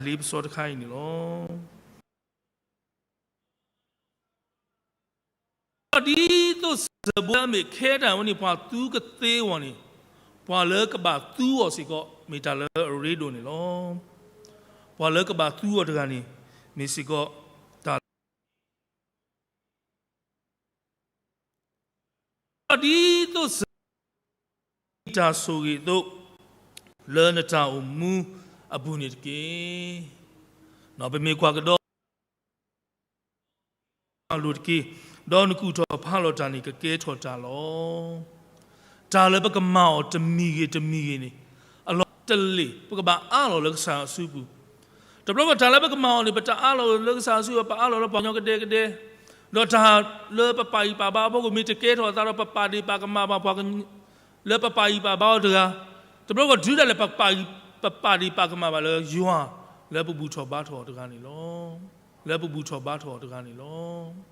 လ့ပစီတခါအံၤန့ၣ်လီၤ. ဒ်သိးစၢၤဘိလၢအမ့ၢ်ခဲဒၣ်ဝဲန့ၣ် ပှၤသူကသ့အီၤန့ၣ်, ပှၤလၢကဘၣ်သူအီၤစ့ၢ်ကီး မ့ၢ်တၢ်လၢအရ့ဒိၣ်န့ၣ်လီၤ. ပှၤလၢကဘၣ်သူအီၤတဂၤန့ၣ် မ့ၢ်စ့ၢ်ကီးတၢ် ဒ်သိးစၢၤ တၢ်ဆိၣ်ဂ့ၤအသိး လၢနတၢ်အိၣ်မူအပူၤန့ၣ်တက့ၢ်. ပမ့ၢ်ကွၢ်ကဒီး အလိၤတက့ၢ်, ဒီးနကူၣ်ထီၣ်ဖးလီၤတၢ်န့ၣ် ကကဲထီၣ်တၢ်လီၤ. တၢ်လၢပကမၤအီၤတမံၤဂ့ၤတမံၤဂ့ၤန့ၣ် အလီၢ်တလ့ၢ် ပကဘၣ်အးလီၤလၢကစၢ်ယွၤအစုပူၤ. တဘျီဘျီတၢ်လၢပကမၤအီၤန့ၣ် ပတအးလီၤလၢကစၢ်ယွၤအစုပူၤ, ပအးလီၤလၢပှၤကညီကဒဲကဒဲ, ဒီးတၢ်လၢပပာ်ဂံၢ်ပာ်ဘါအဖီခိၣ် မ့ၢ်တကဲထီၣ်အသးဒီး ပပာ်ဒ့ၣ်ပာ်ကမၣ်ဘၣ်ပှၤ လၢပပာ်ဂံၢ်ပာ်ဘါအီၤတဂၤ, တဘျီဘျီဒုးဒၣ်လဲာ် ပပာ်ဂံၢ် ပပာ်ဒ့ၣ်ပာ်ကမၣ်ဘၣ်လၢယွၤ လၢပဘူၣ်ထီၣ်ဘါထီၣ်အီၤတဂၤန့ၣ်လီၤ. လၢပဘူၣ်ထီၣ်ဘါထီၣ်အီၤတဂၤန့ၣ်လီၤ.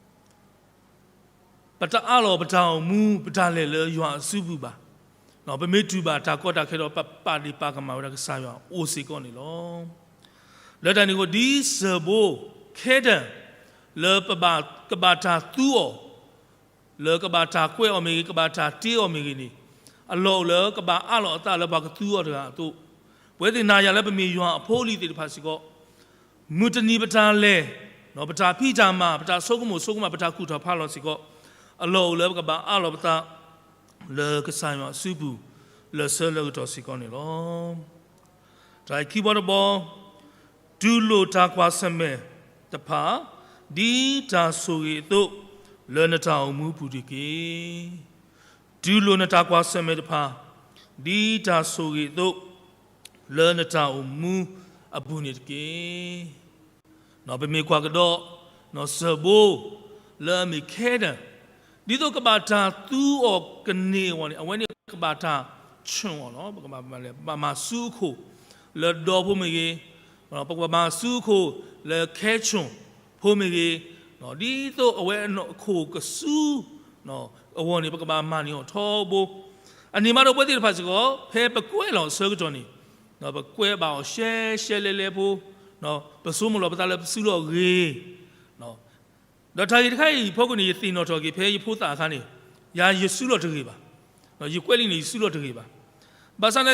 ပတအးလီၤပတၢ်အိၣ်မူ ပတၢ်လဲၤလၢယွၤအစုပူၤဘၣ်. ပမ့ၢ်တူၢ်ဘၣ်တၢ်ကီတၢ်ခဲဒီး ပပာ်ဒ့ၣ်ပာ်ကမၣ်ဝဲဒၣ်ကစၢ်ယွၤအိၣ်စ့ၢ်ကီးန့ၣ်လီၤ. လၢတၢ်န့ၣ်အဃိ ဒ်စၢၤဘိ ခဲဒၢၣ် လၢပဘၣ် ကဘၣ်တၢ်သူအီၤ လၢကဘၣ်တၢ်ကွဲးအီၤမ့ၢ်ဂ့ၤ, ကဘၣ်တၢ်တ့အီၤမ့ၢ်ဂ့ၤန့ၣ်, အလီၢ်အိၣ်လၢကဘၣ်အးလီၤအသးလၢပှၤကသူအီၤတဂၤအသိး, ပဝဲသ့ၣ်နၤယၤလၢပမ့ၢ်ယွၤအဖိအလံၤသ့ၣ်တဖၣ်စ့ၢ်ကီး, မုၢ်တနံၤပတၢ်လဲၤ, ပတၢ်ဖံးတၢ်မၤ, ပတၢ်ဆိကမိၣ်ဆိကမး, ပတၢ်ကူၣ်ထီၣ်ဖးလီၤစ့ၢ်ကီး, အလီၢ်အိၣ်လၢပကဘၣ်အးလီၤပသး လၢကစၢ်ယွၤအစုပူၤ လၢဆၢလၢကတီၢ်စ့ၢ်ကီးန့ၣ်လီၤ. တၢ်ခံဘီတဘီ, တူၢ်လိာ်တၢ်ကွၢ်ဆၢၣ်မဲာ်တဖၣ်, ဒ်တၢ်ဆိၣ်ဂ့ၤအသိး လၢနတၢ်အိၣ်မူအပူၤတက့ၢ်. တူၢ်လိာ်နတၢ်ကွၢ်ဆၢၣ်မဲာ်တဖၣ်, ဒ်တၢ်ဆိၣ်ဂ့ၤအသိး လၢနတၢ်အိၣ်မူအပူၤန့ၣ်တက့ၢ်. ပမ့ၢ်ကွၢ်ကဒီး စၢၤဘိ လၢအမ့ၢ်ခဲဒၢၣ်, ဒ်သိးကဘၣ်တၢ်သူအီၤကန့ၢ်အဂီၢ်န့ၣ် အဝဲန့ၣ်ပကဘၣ်တၢ်ဆူၣ်အီၤလီၤ. ပကဘၣ်မၤလဲၣ်, ပဘၣ်မၤဆူအခိၣ်လၢဒီဖိမ့ၢ်ဂ့ၤ, ပကဘၣ်မၤဆူအခိၣ်လၢခဲဆူၣ်ဖိမ့ၢ်ဂ့ၤ, ဒ်သိးအဝဲအခိၣ်ကဆူ အဂီၢ်န့ၣ် ပကဘၣ်မၤန့ၢ်အီၤထီဘိ. အန့ၣ်မးဒီး ပဝဲသ့ၣ်တဖၣ်စ့ၢ်ကီး ဖဲပကွဲးလီၤအဆၢကတီၢ်န့ၣ်, ပကွဲးဘၣ်အီၤရှဲရှဲလဲလဲဖိ, ပဆိကမိၣ်လီၤပသးလၢပစုလီၢ်ဂ့ၤ, ဒီးတၢ်ဂ့ၢ်တခါအံၤအဖီခိၣ်န့ၣ် ယသ့ၣ်နီၣ်ထီၣ်က့ၤ ဖဲယဖိသၣ်အခါန့ၣ်, ယၤယစုလီၢ်တဂ့ၤဘၣ်. ယကွဲးလံန့ၣ် ယစုလီၢ်တဂ့ၤဘၣ်. ဘၣ်ဆၣ်သ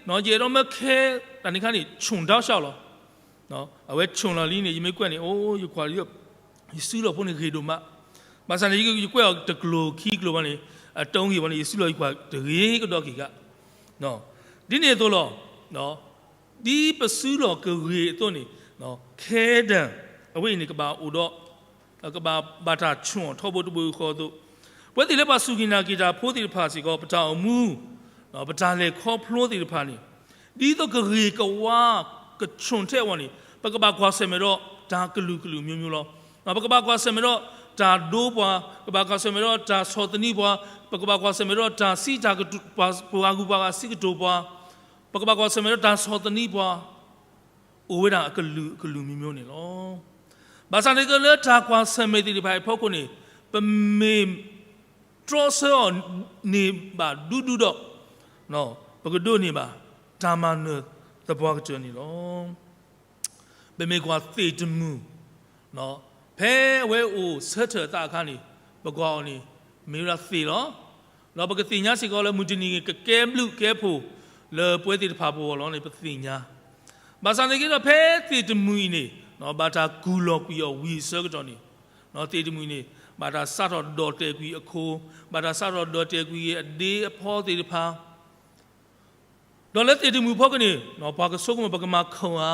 နာ်က့ ယအဲၣ်ဒိးမၢခဲ တၢ်န့ၣ်ခါန့ၣ် ဆူၣ်ဒီးဆှးလီၤ. အဝဲဆူၣ်လီၤလံန့ၣ် ယမ့ၢ်ကွဲးန့ၣ် အိၣ် ယကွၢ် ယစုလီၢ်ဖိန့ၣ်ဂ့ၤဒိၣ်မး. ဘၣ်ဆၣ်န့ၣ် ယကွဲးအီၤတကျိၤခံကျိၤဘၣ်န့ၣ်, အတုံးဂ့ၤဘၣ်န့ၣ် ယစုလီၢ်ယကွၢ်တဂ့ၤကဒီးက့ၤဂၤ. ဒ်န့ၣ်အသိးလီၤ. ဒ်ပစုလီၢ်ကဂ့ၤအသိးန့ၣ်, ခဲဒၢၣ် အဝဲအံၤန့ၣ် ကဘၣ်အိၣ်ဒီး ကဘၣ်ဘၣ်တၢ်ဆူၣ်အီၤထီဘိတဘိဃီအသိး, ပဝဲသ့ၣ်လၢပှၤစူၢ်က့ၤနာ်က့ၤတၢ်ဖိသ့ၣ်တဖၣ်စ့ၢ်ကီး ပတၢ်အိၣ်မူ, ပတၢ်လဲၤခီဖျိသ့ၣ်တဖၣ်န့ၣ်, ဒ်သိးကဂ့ၤကဝါကဆူၣ်ထဲအဂီၢ်န့ၣ် ပကဘၣ်ကွၢ်ဆၢၣ်မဲာ်ဒီးတၢ်ကလုာ်ကလုာ်မျိုးမျိုးလီၤ. ပကဘၣ်ကွၢ်ဆၢၣ်မဲာ်ဒီးတၢ်ဒိပှၤ, ပကဘၣ်ကွၢ်ဆၢၣ်မဲာ်ဒီးတၢ်ဆီၣ်သနံးပှၤ, ပကဘၣ်ကွၢ်ဆၢၣ်မဲာ်ဒီးတၢ်စံးတၢ်ကတိၤ, ပှၤဂုၤပှၤဂၤစံးကတိၤပှၤ, ပကဘၣ်ကွၢ်ဆၢၣ်မဲာ်ဒီးတၢ်ဆီၣ်သနံးပှၤ, အိၣ်ဝဲဒၣ်အကလုာ်ကလုာ်မျိုးမျိုးန့ၣ်လီၤ. ဘၣ်ဆၣ်န့ၣ်ကလၢတၢ်ကွၢ်ဆၢၣ်မဲာ်သ့ၣ်တဖၣ်အဖီခိၣ်န့ၣ်, ပမ့ၢ်တြီဆၢအီၤန့ၢ်ဘၣ်ဒူဒူဒီး, ပကဒိးန့ၢ်ဘၣ်တၢ်မၤနၢၤသပှၢ်ကတၢၢ်န့ၣ်လီၤ. ပမ့ၢ်ကွၢ်သ့ၣ်တမုၢ်, ဖဲအဝဲအိၣ်ဆၢထၢၣ်အသးအခါန့ၣ်, ပကွၢ်အီၤန့ၣ် မ့ၢ်ဝဲဒၣ်သ့ၣ်လီၤ. ဒီးပကသ့ၣ်ညါစ့ၢ်ကီးလၢမုၢ်တနံၤကကဲဘျုးကဲဖှိၣ်လၢပဝဲသ့ၣ်တဖၣ်ပဂီၢ်လီၤန့ၣ် ပသ့ၣ်ညါ. ဘၣ်ဆၣ်န့ၣ်က့ဒီး ဖဲသ့ၣ်တမုၢ်အံၤန့ၣ် ဘၣ်တၢ်ကူၣ်လီၤကွံာ်အီၤဝံၤအဆၢကတီၢ်န့ၣ်, သ့ၣ်တမုၢ်အံၤန့ၣ် ဘၣ်တၢ်စးထီၣ်ဒီၣ်တဲာ်ကွံာ်အခိၣ်, ဘၣ်တၢ်စးထီၣ်ဒီၣ်တဲာ်ကွံာ်အဒ့အဖီသ့ၣ်တဖၣ် ဒီးလၢသ့ၣ်တမုၢ်ဖီခိၣ်န့ၣ် ပှၤကဆိကမိၣ် ပကမၤခိၣ်ဧါ,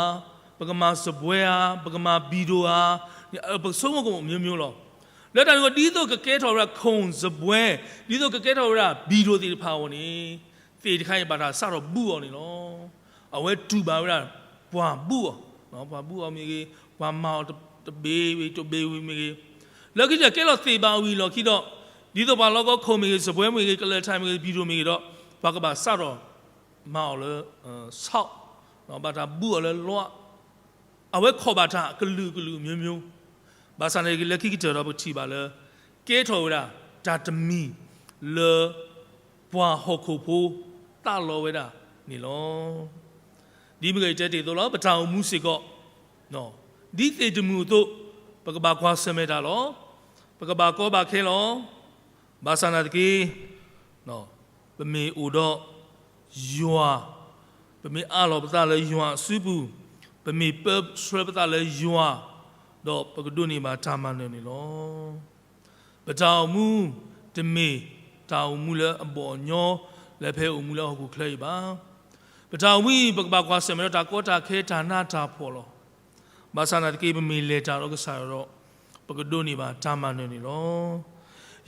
ပကမၤစပွဲဧါ, ပကမၤဘံၣ်ဒိၣ်ဧါ, ပကဆိကမိၣ်ကမိၣ်မျိုးမျိုးလီၤ. လၢတၢ်န့ၣ်အဃိ ဒ်သိးကကဲထီၣ်ဝဲဒၣ်ခိၣ်စပွဲ, ဒ်သိးကကဲထီၣ်ဝဲဒၣ်ဘံၣ်ဒိၣ်သ့ၣ်တဖၣ်အဂီၢ်န့ၣ်, သ့ၣ်တခါအံၤဘၣ်တၢ်စးထီၣ်ဘူးအီၤန့ၣ်လီၤ. အဝဲတူၢ်ဘၣ်ဝဲဒၣ်ပှၤဘူးအီၤ, ပှၤဘူးအီၤမ့ၢ်ဂ့ၤ, ပှၤမၤအီၤတဘ့ၣ်ဝံၤတဘ့ၣ်ဝံၤမ့ၢ်ဂ့ၤ, လၢခံကတၢၢ်ကဲလီၤသ့ၣ်ဘၣ်ဝံၤအလီၢ်ခံဒီး, ဒ်သိးပှၤလီၢ်ကီခိၣ်မ့ၢ်ဂ့ၤ, စပွဲမ့ၢ်ဂ့ၤ, ကလၢၢ်ထၢၣ်မ့ၢ်ဂ့ၤ, ဘံၣ်ဒိၣ်မ့ၢ်ဂ့ၤဒီး, ပှၤကဘၣ်စးထီၣ် မၤအီၤလၢ ဆီး, ဘၣ်တၢ်ဘူးအီၤလၢလီ, အဝဲခိးဘၣ်တၢ်ကလုာ်ကလုာ်မျိုးမျိုး, ဘၣ်ဆၣ်န့ၣ် လၢခံကတၢၢ်ဒီးပထံၣ်ဘၣ်လၢ ကဲထီၣ်ဝဲဒၣ်တၢ်တမံၤလၢ ပှၤဟီၣ်ခိၣ်ဖိသးလီဝဲဒၣ်န့ၣ်လီၤ. ဒ်မ့ၢ်ဂ့ၢ်ယတဲတ့ၢ်အသိးလီၤ, ပတၢ်အိၣ်မူစ့ၢ်ကီး ဒ်သ့ၣ်တမုၢ်အသိး, ပကဘၣ်ကွၢ်ဆၢၣ်မဲာ်တၢ်လီၤ. ပကဘၣ်ကီဘၣ်ခဲလီၤ. ဘၣ်ဆၣ်နာ်သက့ ပမ့ၢ်အိၣ်ဒီးယွၤ, ပမ့ၢ်အးလီၤပသးလၢယွၤအစုပူၤ, ပမ့ၢ်ပၢဆှၢပသးလၢယွၤ, ဒီးပကဒိးန့ၢ်ဘၣ်တၢ်မၤနၢၤန့ၣ်လီၤ. ပတၢ်အိၣ်မူတမ့ၢ်တၢ်အိၣ်မူလၢအဘီၣ်အညီ လၢဖဲအိၣ်မူလၢဟီၣ်ခိၣ်ချၢအံၤဘၣ်. ပတၢ်အိၣ်မူအံၤ ပကဘၣ်ကွၢ်ဆၢၣ်မဲာ်ဒီးတၢ်ကီတၢ်ခဲတၢ်နးတၢ်ဖှီၣ်လီၤ. ဘၣ်ဆၣ်နာ်သက့ ပမ့ၢ်လဲၤတၢ်ဒီးကစၢ်ယွၤဒီး ပကဒိးန့ၢ်ဘၣ်တၢ်မၤနၢၤန့ၣ်လီၤ.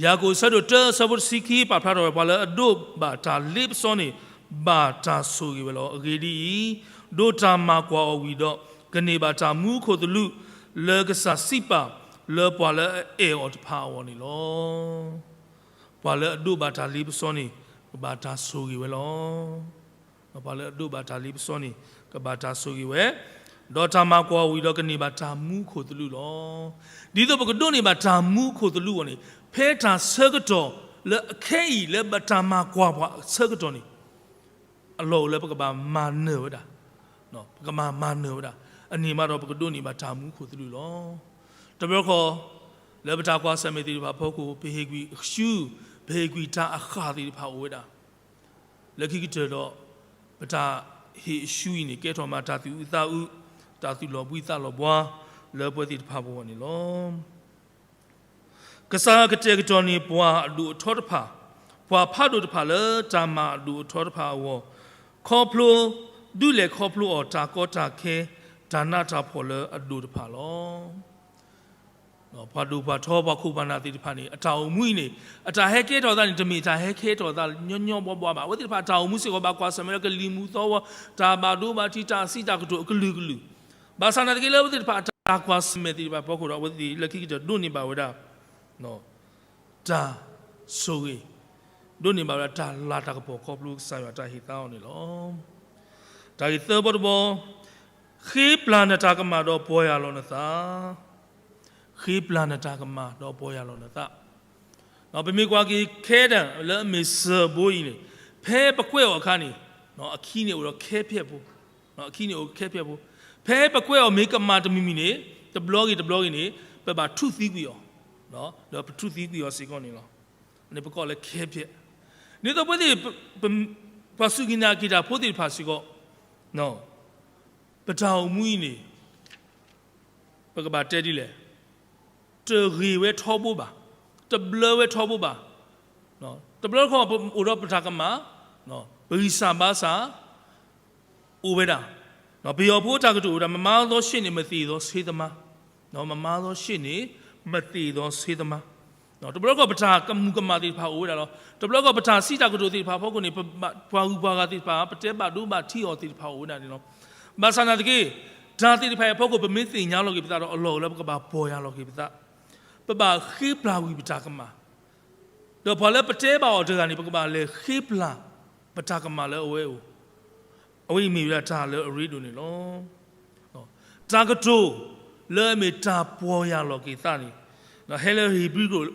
ယၤကိာ်အဆၢဒိၣ်တၢအဆၢဖိတဆံခံ ပာ်ဖျါထီၣ်ဝဲ ပှၤလၢအဒိးဘၣ်တၢ်လ့ပစီန့ၣ် ဘၣ်တၢ်ဆိၣ်ဂ့ၤဝဲလီၤ. အဂ့ၢ်ဒ်အံၤ, ဒိးတၢ်မၤကွၢ်အီၤဝံၤဒီး ကန့ၢ်ဘၣ်တၢ်မူခိၣ်သလုး လၢကစၢ်စံးပာ်လၢပှၤလၢအအဲၣ်အီၤတဖၣ်အဂီၢ်န့ၣ်လီၤ. ပှၤလၢအဒိးဘၣ်တၢ်လ့ပစီန့ၣ် ကဘၣ်တၢ်ဆိၣ်ဂ့ၤဝဲလီၤ. ပှၤလၢအဒိးဘၣ်တၢ်လ့ပစီန့ၣ် ကဘၣ်တၢ်ဆိၣ်ဂ့ၤဝဲ, ဒီးတၢ်မၤကွၢ်အီၤဝံၤဒီးကန့ၢ်ဘၣ်တၢ်မူခိၣ်သလုးလီၤ. ဒ်သိးပကဒိးန့ၢ်ဘၣ်တၢ်မူခိၣ်သလုးအဂီၢ်န့ၣ် ဖဲတၢ်ဆၢကတီၢ်လၢအခဲအံၤလၢပတၢ်မၤကွၢ်ပှၤအဆၢကတီၢ်န့ၣ် အလီၢ်အိၣ်လၢပကဘၣ်မၤနၢၤဝဲဒၣ်, ပကဘၣ်မၤနၢၤဝဲဒၣ်, အန့ၣ်မးဒီးပကဒိးန့ၢ်ဘၣ်တၢ်မူခိၣ်သလုးလီၤ. တဘျီဃီ လၢပတၢ်ကွၢ်ဆၢၣ်မဲာ်သ့ၣ်တဖၣ်အဖီခိၣ် ပဟ့ၣ်ကွံာ်အရှု, ပဟ့ၣ်ကွံာ်တၢ်အဃၢ်သ့ၣ်တဖၣ်အိၣ်ဝဲဒၣ်. လၢခံကတၢၢ်ဒီး ပတၢ်ဟ့ၣ်အရှုအံၤန့ၣ် ကဲထီၣ်မးတၢ်သူၣ်အုးသးအုး, တၢ်သူၣ်လီၤဘှံးသးလီၤဘှါ လၢပဝဲသ့ၣ်တဖၣ်အဂီၢ်န့ၣ်လီၤ. ကစၢ်ကတဲာ်ကတီၤန့ၢ်ပှၤအဒိၣ်အထီတဖၣ်, ပှၤဖးဒိၣ်တဖၣ်လၢတၢ်မၤအဒိၣ်အထီတဖၣ်အဂီၢ်, ခီဖျိ, ဒုးလဲၤခီဖျိအီၤတၢ်ကီတၢ်ခဲ, တၢ်နးတၢ်ဖှီၣ်လၢအဒိၣ်တဖၣ်လီၤ. ပှၤဒိၣ်ပှၤထီပှၤခိၣ်ပှၤနၢ်သ့ၣ်တဖၣ်န့ၣ် အတၢ်အိၣ်မူအံၤန့ၣ် အတၢ်ဟဲကဲထီၣ်သးန့ၣ် တမ့ၢ်တၢ်ဟဲကဲထီၣ်သးညီညီဘှီဘှီဘၣ်. အဝဲသ့ၣ်တဖၣ်အတၢ်အိၣ်မူစ့ၢ်ကီးဘၣ်ကွၢ်ဆၢၣ်မဲာ်လၢကလံၤမူၤသီဝီၤ, တၢ်ဘၣ်ဒိဘၣ်ထံး တၢ်စံးတၢ်ကတိၤအကလုာ်ကလုာ်, ဘၣ်ဆၣ်နာ်သက့လၢအဝဲသ့ၣ်တဖၣ်အတၢ်ကွၢ်ဆၢၣ်မဲာ်သ့ၣ်တဖၣ်အဖီခိၣ်ဒီး အဝဲသ့ၣ်လၢခံကတၢၢ်ဒိးန့ၢ်ဘၣ်ဝဲဒၣ် တၢ်ဆိၣ်ဂ့ၤ, ဒိးန့ၢ်ဘၣ်ဝဲဒၣ်တၢ်လၤတၢ်ကပီၤခီဖျိကစၢ်ယွၤတၢ်ဟ့ၣ်သါအီၤန့ၣ်လီၤ. တၢ်ဂ့ၢ်သၢဘီတဘီ, ဃ့ပျၢ်နတၢ်ကမၣ်ဒီးပီၢ်ယၢ်လီၤနသး, ဃ့ပျၢ်နတၢ်ကမၣ်ဒီးပီၢ်ယၢ်လီၤနသး. ပမ့ၢ်ကွၢ်က့ၤခဲဒၢၣ်လၢအမ့ၢ်စၢၢ်ဘိအံၤန့ၣ် ဖဲပကွဲးအီၤအခါန့ၣ် အခံန့ၣ်အိၣ်ဒီးခဲဖျဲးဖိ, အခံန့ၣ်အိၣ်ခဲဖျဲးဖိ, ဖဲပကွဲးအီၤမ့ၢ်ကမၣ်တမံၤမံၤန့ၣ် တဘျီဂ့ၤတဘျီဂ့ၤန့ၣ် ပဘၣ်ထူၣ်သံကွံာ်အီၤ, ဒီးပထူၣ်သံကွံာ်အီၤစ့ၢ်ကီးန့ၣ်လီၤ. န့ၣ်ပကိးလၢခဲဖျဲး, ဒ်သိးပဝဲသ့ၣ် ပှၤစူၢ်က့ၤနာ်က့ၤတၢ်ဖိသ့ၣ်တဖၣ်စ့ၢ်ကီး ပတၢ်အိၣ်မူအံၤန့ၣ် ပကဘၣ်တဲဒ်လဲၣ်, တဂ့ၤဝဲထီဘိဘၣ်, တဘျၢဝဲထီဘိဘၣ်. တဘျီတခီၣ်ပအိၣ်ဒီးပတၢ်ကမၣ်, ပဂံၢ်စၢ်ဘါစၢ် အိၣ်ဝဲဒၣ်, ပယီၤဖိတၢ်ကတိၤအိၣ်ဝဲဒၣ် မမၤသောရှေ့နေ မသေသောဆေးသမား, မမၤသောရှေ့နေ မသေသောဆေးသမား. တဘျီတခီၣ်ပတၢ်ကမူၤကမၣ်သ့ၣ်တဖၣ်အိၣ်ဝဲဒၣ်လီၤ. တဘျီတခီၣ်ပတၢ်စံးတၢ်ကတိၤသ့ၣ်တဖၣ်အဖီခိၣ်န့ၣ် ပှၤဂုၤပှၤဂၤသ့ၣ်တဖၣ် ပတဲဘၣ်ဒိဘၣ်ထံးအီၤသ့ၣ်တဖၣ်အိၣ်ဝဲဒၣ်န့ၣ်လီၤ. ဘၣ်ဆၣ်နာ်သက့ တၢ်သ့ၣ်တဖၣ်အံၤအဖီခိၣ် ပမ့ၢ်သ့ၣ်ညါလီၤက့ၤပသးဒီး အလီၢ်အိၣ်လၢပကဘၣ်ပီၢ်ယၢ်လီၤက့ၤပသး, ပဘၣ်ဃ့ပျၢ်ဝံၤပတၢ်ကမၣ်, ဒီးပှၤလၢပတဲဘၣ်အီၤတဂၤန့ၣ် ပကဘၣ်လဲၤဃ့ပျၢ်ပတၢ်ကမၣ်လၢအဝဲအအိၣ်, အဝဲအံၤမ့ၢ်ဝဲဒၣ်တၢ်လၢအရ့ဒိၣ်န့ၣ်လီၤ. တၢ်ကတိၤလၢအမ့ၢ်တၢ်ပီၢ်ယၢ်လီၤက့ၤသးန့ၣ် ဟဲလၢဧ့ၤဘြံၤကျိာ်,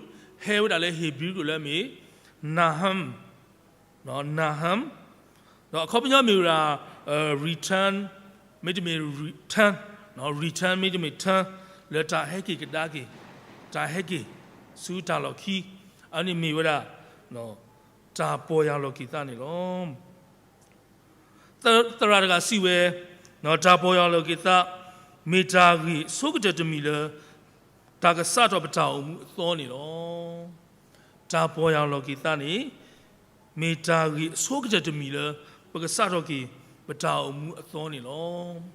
ဟဲဝဲဒၣ်လၢဧ့ၤဘြံၤကျိာ်လၢအမ့ၢ် Naham, Naham, ဒီးအခီပညီမ့ၢ်ဝဲဒၣ် return, မ့တမ့ၢ် return, return မ့တမ့ၢ် turn လၢတၢ်ဟဲက့ၤကဒါက့ၤ, တၢ်ဟဲက့ၤဆူတၢ်လီၢ်ခံ, အန့ၣ်မ့ၢ်ဝဲဒၣ် တၢ်ပီၢ်ယၢ်လီၤက့ၤသးန့ၣ်လီၤ. သရၣ်တဂၤစံးဝဲ, တၢ်ပီၢ်ယၢ်လီၤက့ၤသး မ့ၢ်တၢ်ဂ့ၢ်ဆိကတၢၢ်တမံၤလၢ တၢ်ကစးထီၣ်ပတၢ်အိၣ်မူအသီန့ၣ်လီၤ. တၢ်ပီၢ်ယၢ်လီၤက့ၤသးန့ၣ် မ့ၢ်တၢ်ဂ့ၢ်အဆိကတၢၢ်တမံၤလၢ ပကစးထီၣ်က့ၤပတၢ်အိၣ်မူအသီန့ၣ်လီၤ.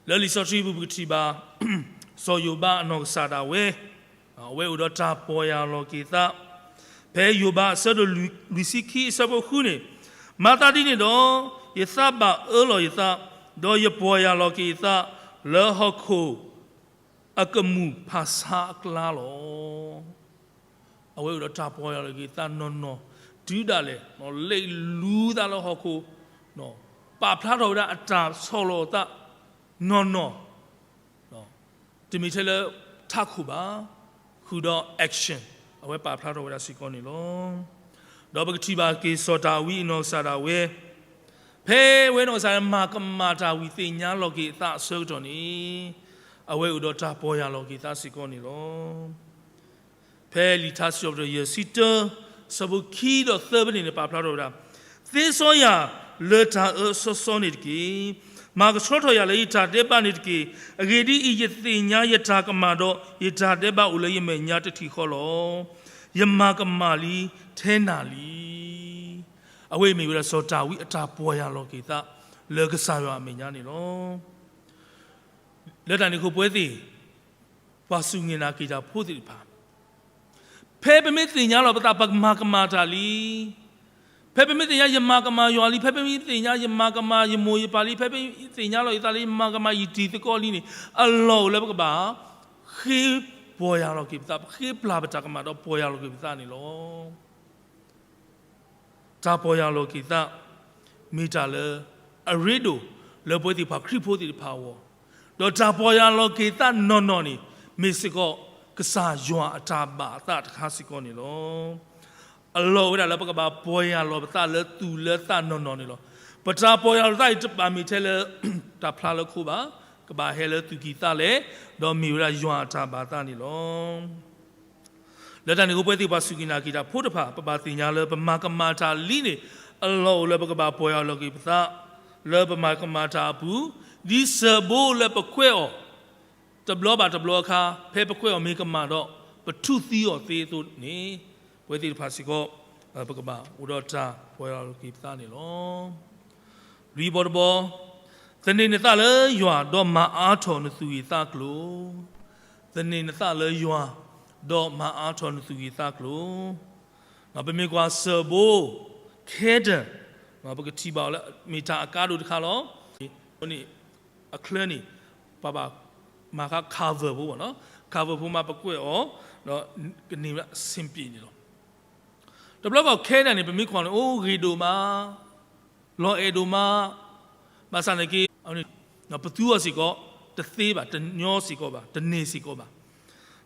လၢလံာ်စီဆှံပူၤပကထံၣ်ဘၣ် စီၤယိၤဘးအနီၢ်ကစၢ်ဒၣ်ဝဲ အဝဲအိၣ်ဒီးတၢ်ပီၢ်ယၢ်လီၤက့ၤသး, ဖဲယိၤဘးအဆၢဒိၣ်လွံၢ်ဆံခံအဆၢဖိဃုန့ၣ်, မၤသးဒ်န့ၣ်ဒီး ယသးဘၣ်အၢလီၤယသး, ဒီးယပီၢ်ယၢ်လီၤက့ၤယသး လၢဟီၣ်ခိၣ်အကမူၣ်ဖးဆါအကျါလီၤ. အဝဲအိၣ်ဒီးတၢ်ပီၢ်ယၢ်လီၤက့ၤသးနီၢ်နီၢ်, တုၤဒၣ်လဲာ် လဲၤလူၤသးလၢဟီၣ်ခိၣ်, ပာ်ဖျါထီၣ်ဝဲဒၣ်အတၢ်ဆီၣ်လီၤအသးနီၢ်နီၢ်, တမ့ၢ်ထဲလၢထးခိၣ်ဘၣ်, ဃုာ်ဒီး action အဝဲပာ်ဖျါထီၣ်ဝဲဒၣ်စ့ၢ်ကီးန့ၣ်လီၤ. ဒီးပကထံၣ်ဘၣ်က့ၤစီၤဒၤဝံးအနီၢ်ကစၢ်ဒၣ်ဝဲ, ဖဲ ဖဲအဝဲနီၢ်ကစၢ်မၤကမၣ်တၢ်ဝံၤသ့ၣ်ညါလီၤက့ၤအသးအဆၢကတီၢ်န့ၣ်, အဝဲအိၣ်ဒီးတၢ်ပီၢ်ယၢ်လီၤက့ၤသးစ့ၢ်ကီးန့ၣ်လီၤ. ဖဲလံာ်ထါစံးထီၣ်ပတြၢၤယဲၢ်ဆံတၢ ဆၢဖိခံဒီးသၢဖဲန့ၣ်န့ၣ် ပာ်ဖျါထီၣ်ဝဲဒၣ်, သ့စီယၤလၢတၢ်အၢအစီစီန့ၣ်တက့ၢ်. မၤကဆှီထီၣ်ယၤလၢယတၢ်ဒဲးဘးန့ၣ်တက့ၢ်. အဂ့ၢ်ဒ်အံၤ, ယသ့ၣ်ညါယတၢ်ကမၣ်ဒီး ယတၢ်ဒဲးဘးအိၣ်လၢယမဲာ်ညါတထံၣ်ဃီလီၤ. ယမၤကမၣ်လံထဲနၤလံ. အဝဲအံၤမ့ၢ်ဝဲဒၣ်စီၤဒၤဝံးအတၢ်ပီၢ်ယၢ်လီၤက့ၤသး လၢကစၢ်ယွၤအမဲာ်ညါန့ၣ်လီၤ. လၢတၢ်န့ၣ်အဃိ ပဝဲသ့ၣ် ပှၤစူၢ်က့ၤနာ်က့ၤတၢ်ဖိသ့ၣ်တဖၣ်, ဖဲပမ့ၢ်သ့ၣ်ညါလီၤပသး ပမၤကမၣ်တၢ်လံ, ဖဲပမ့ၢ်သ့ၣ်ညါယမၤကမၣ်ယွၤလံ, ဖဲပမ့ၢ်သ့ၣ်ညါယမၤကမၣ်ယမိၢ်ယပၢ်လံ, ဖဲပမ့ၢ်သ့ၣ်ညါလီၤယသးလၢယမၤကမၣ်ယတံၤသကိးလံန့ၣ်, အလီၢ်အိၣ်လၢပကဘၣ် ဃ့ပီၢ်ယၢ်လီၤက့ၤပသး, ပဃ့ပျၢ်ပတၢ်ကမၣ်ဒီးပီၢ်ယၢ်လီၤက့ၤပသးန့ၣ်လီၤ. တၢ်ပီၢ်ယၢ်လီၤက့ၤသး မ့ၢ်တၢ်လၢအရ့ဒိၣ်လၢပဝဲသ့ၣ်ပှၤခရံာ်ဖိသ့ၣ်တဖၣ်အဂီၢ်, ဒီးတၢ်ပီၢ်ယၢ်လီၤက့ၤသးနီၢ်နီၢ်န့ၣ် မ့ၢ်စ့ၢ်ကီး ကစၢ်ယွၤအတၢ်ဘၣ်အသးတခါစ့ၢ်ကီးန့ၣ်လီၤ. အလီၢ်အိၣ်ဝဲဒၣ်လၢပကဘၣ်ပီၢ်ယၢ်လီၤပသးလၢသူၣ်လၢသးနီၢ်နီၢ်န့ၣ်လီၤ. ပတၢ်ပီၢ်ယၢ်လီၤသးအံၤ တဘၣ်မ့ၢ်ထဲလၢ တၢ်ဖျါလၢခိဘၣ်, ကဘၣ်ဟဲလၢသူၣ်ကံၢ်သးလဲ, ဒီးမ့ၢ်ဝဲဒၣ်ယွၤအတၢ်ဘၣ်သးန့ၣ်လီၤ. လၢတၢ်န့ၣ်အဃိ ပဝဲသ့ၣ်ပှၤစူၢ်က့ၤနာ်က့ၤတၢ်ဖိတဖၣ် ပဘၣ်သ့ၣ်ညါလၢပမၤကမၣ်တၢ်လံန့ၣ် အလီၢ်အိၣ်လၢပကဘၣ်ပီၢ်ယၢ်လီၤက့ၤပသး လၢပမၤကမၣ်တၢ်အပူၤ, ဒ်စၢဘိလၢပကွဲးအီၤ တဘျီဘၣ်တဘျီအခါ ဖဲပကွဲးအီၤမ့ၢ်ကမၣ်ဒီး ပထူၣ်သံအီၤသ့အသိးန့ၣ်, ပဝဲသ့ၣ်တဖၣ်စ့ၢ်ကီး ပကဘၣ်အိၣ်ဒီးတၢ်ပီၢ်ယၢ်လီၤက့ၤပသးန့ၣ်လီၤ. လွံၢ်ဘီတဘီ, သန့ၤနသးလၢယွၤ ဒီးမၤအါထီၣ်နသူၣ်ဂ့ၤသးကျိၤ, သန့ၤနသးလၢယွၤ ဒီးမၤအါထီၣ်နသူၣ်ဂ့ၤသးကျိၤ. ပမ့ၢ်ကွၢ်စၢဘိ ခဲဒၢၣ်, ပကထံၣ်ဘၣ်အီၤလၢ မ့ၢ်တၢ်အကါဒိၣ်တခါလီၤ. န့ၣ် အချၢန့ၣ် ပှၤဘၣ်မၤဃါ cover ဖိဘၣ်နီၤ, cover ဖိမးပကွဲးအီၤ ဒီးကန့ၢ်ဝဲဒၣ်အဆင်ပြေန့ၣ်လီၤ. တဘျီဘၣ်ခဲဒၢၣ်န့ၣ် ပမ့ၢ်ကွၢ်န့ၣ် အိၣ်ဂ့ၤဒိၣ်မး, လီၤအဲၣ်ဒိၣ်မး, ဘၣ်ဆၣ်နာ်က့ ပသူအီၤစ့ၢ်ကီး တသ့ဘၣ်, တညီစ့ၢ်ကီးဘၣ်, တန့ၢ်စ့ၢ်ကီးဘၣ်.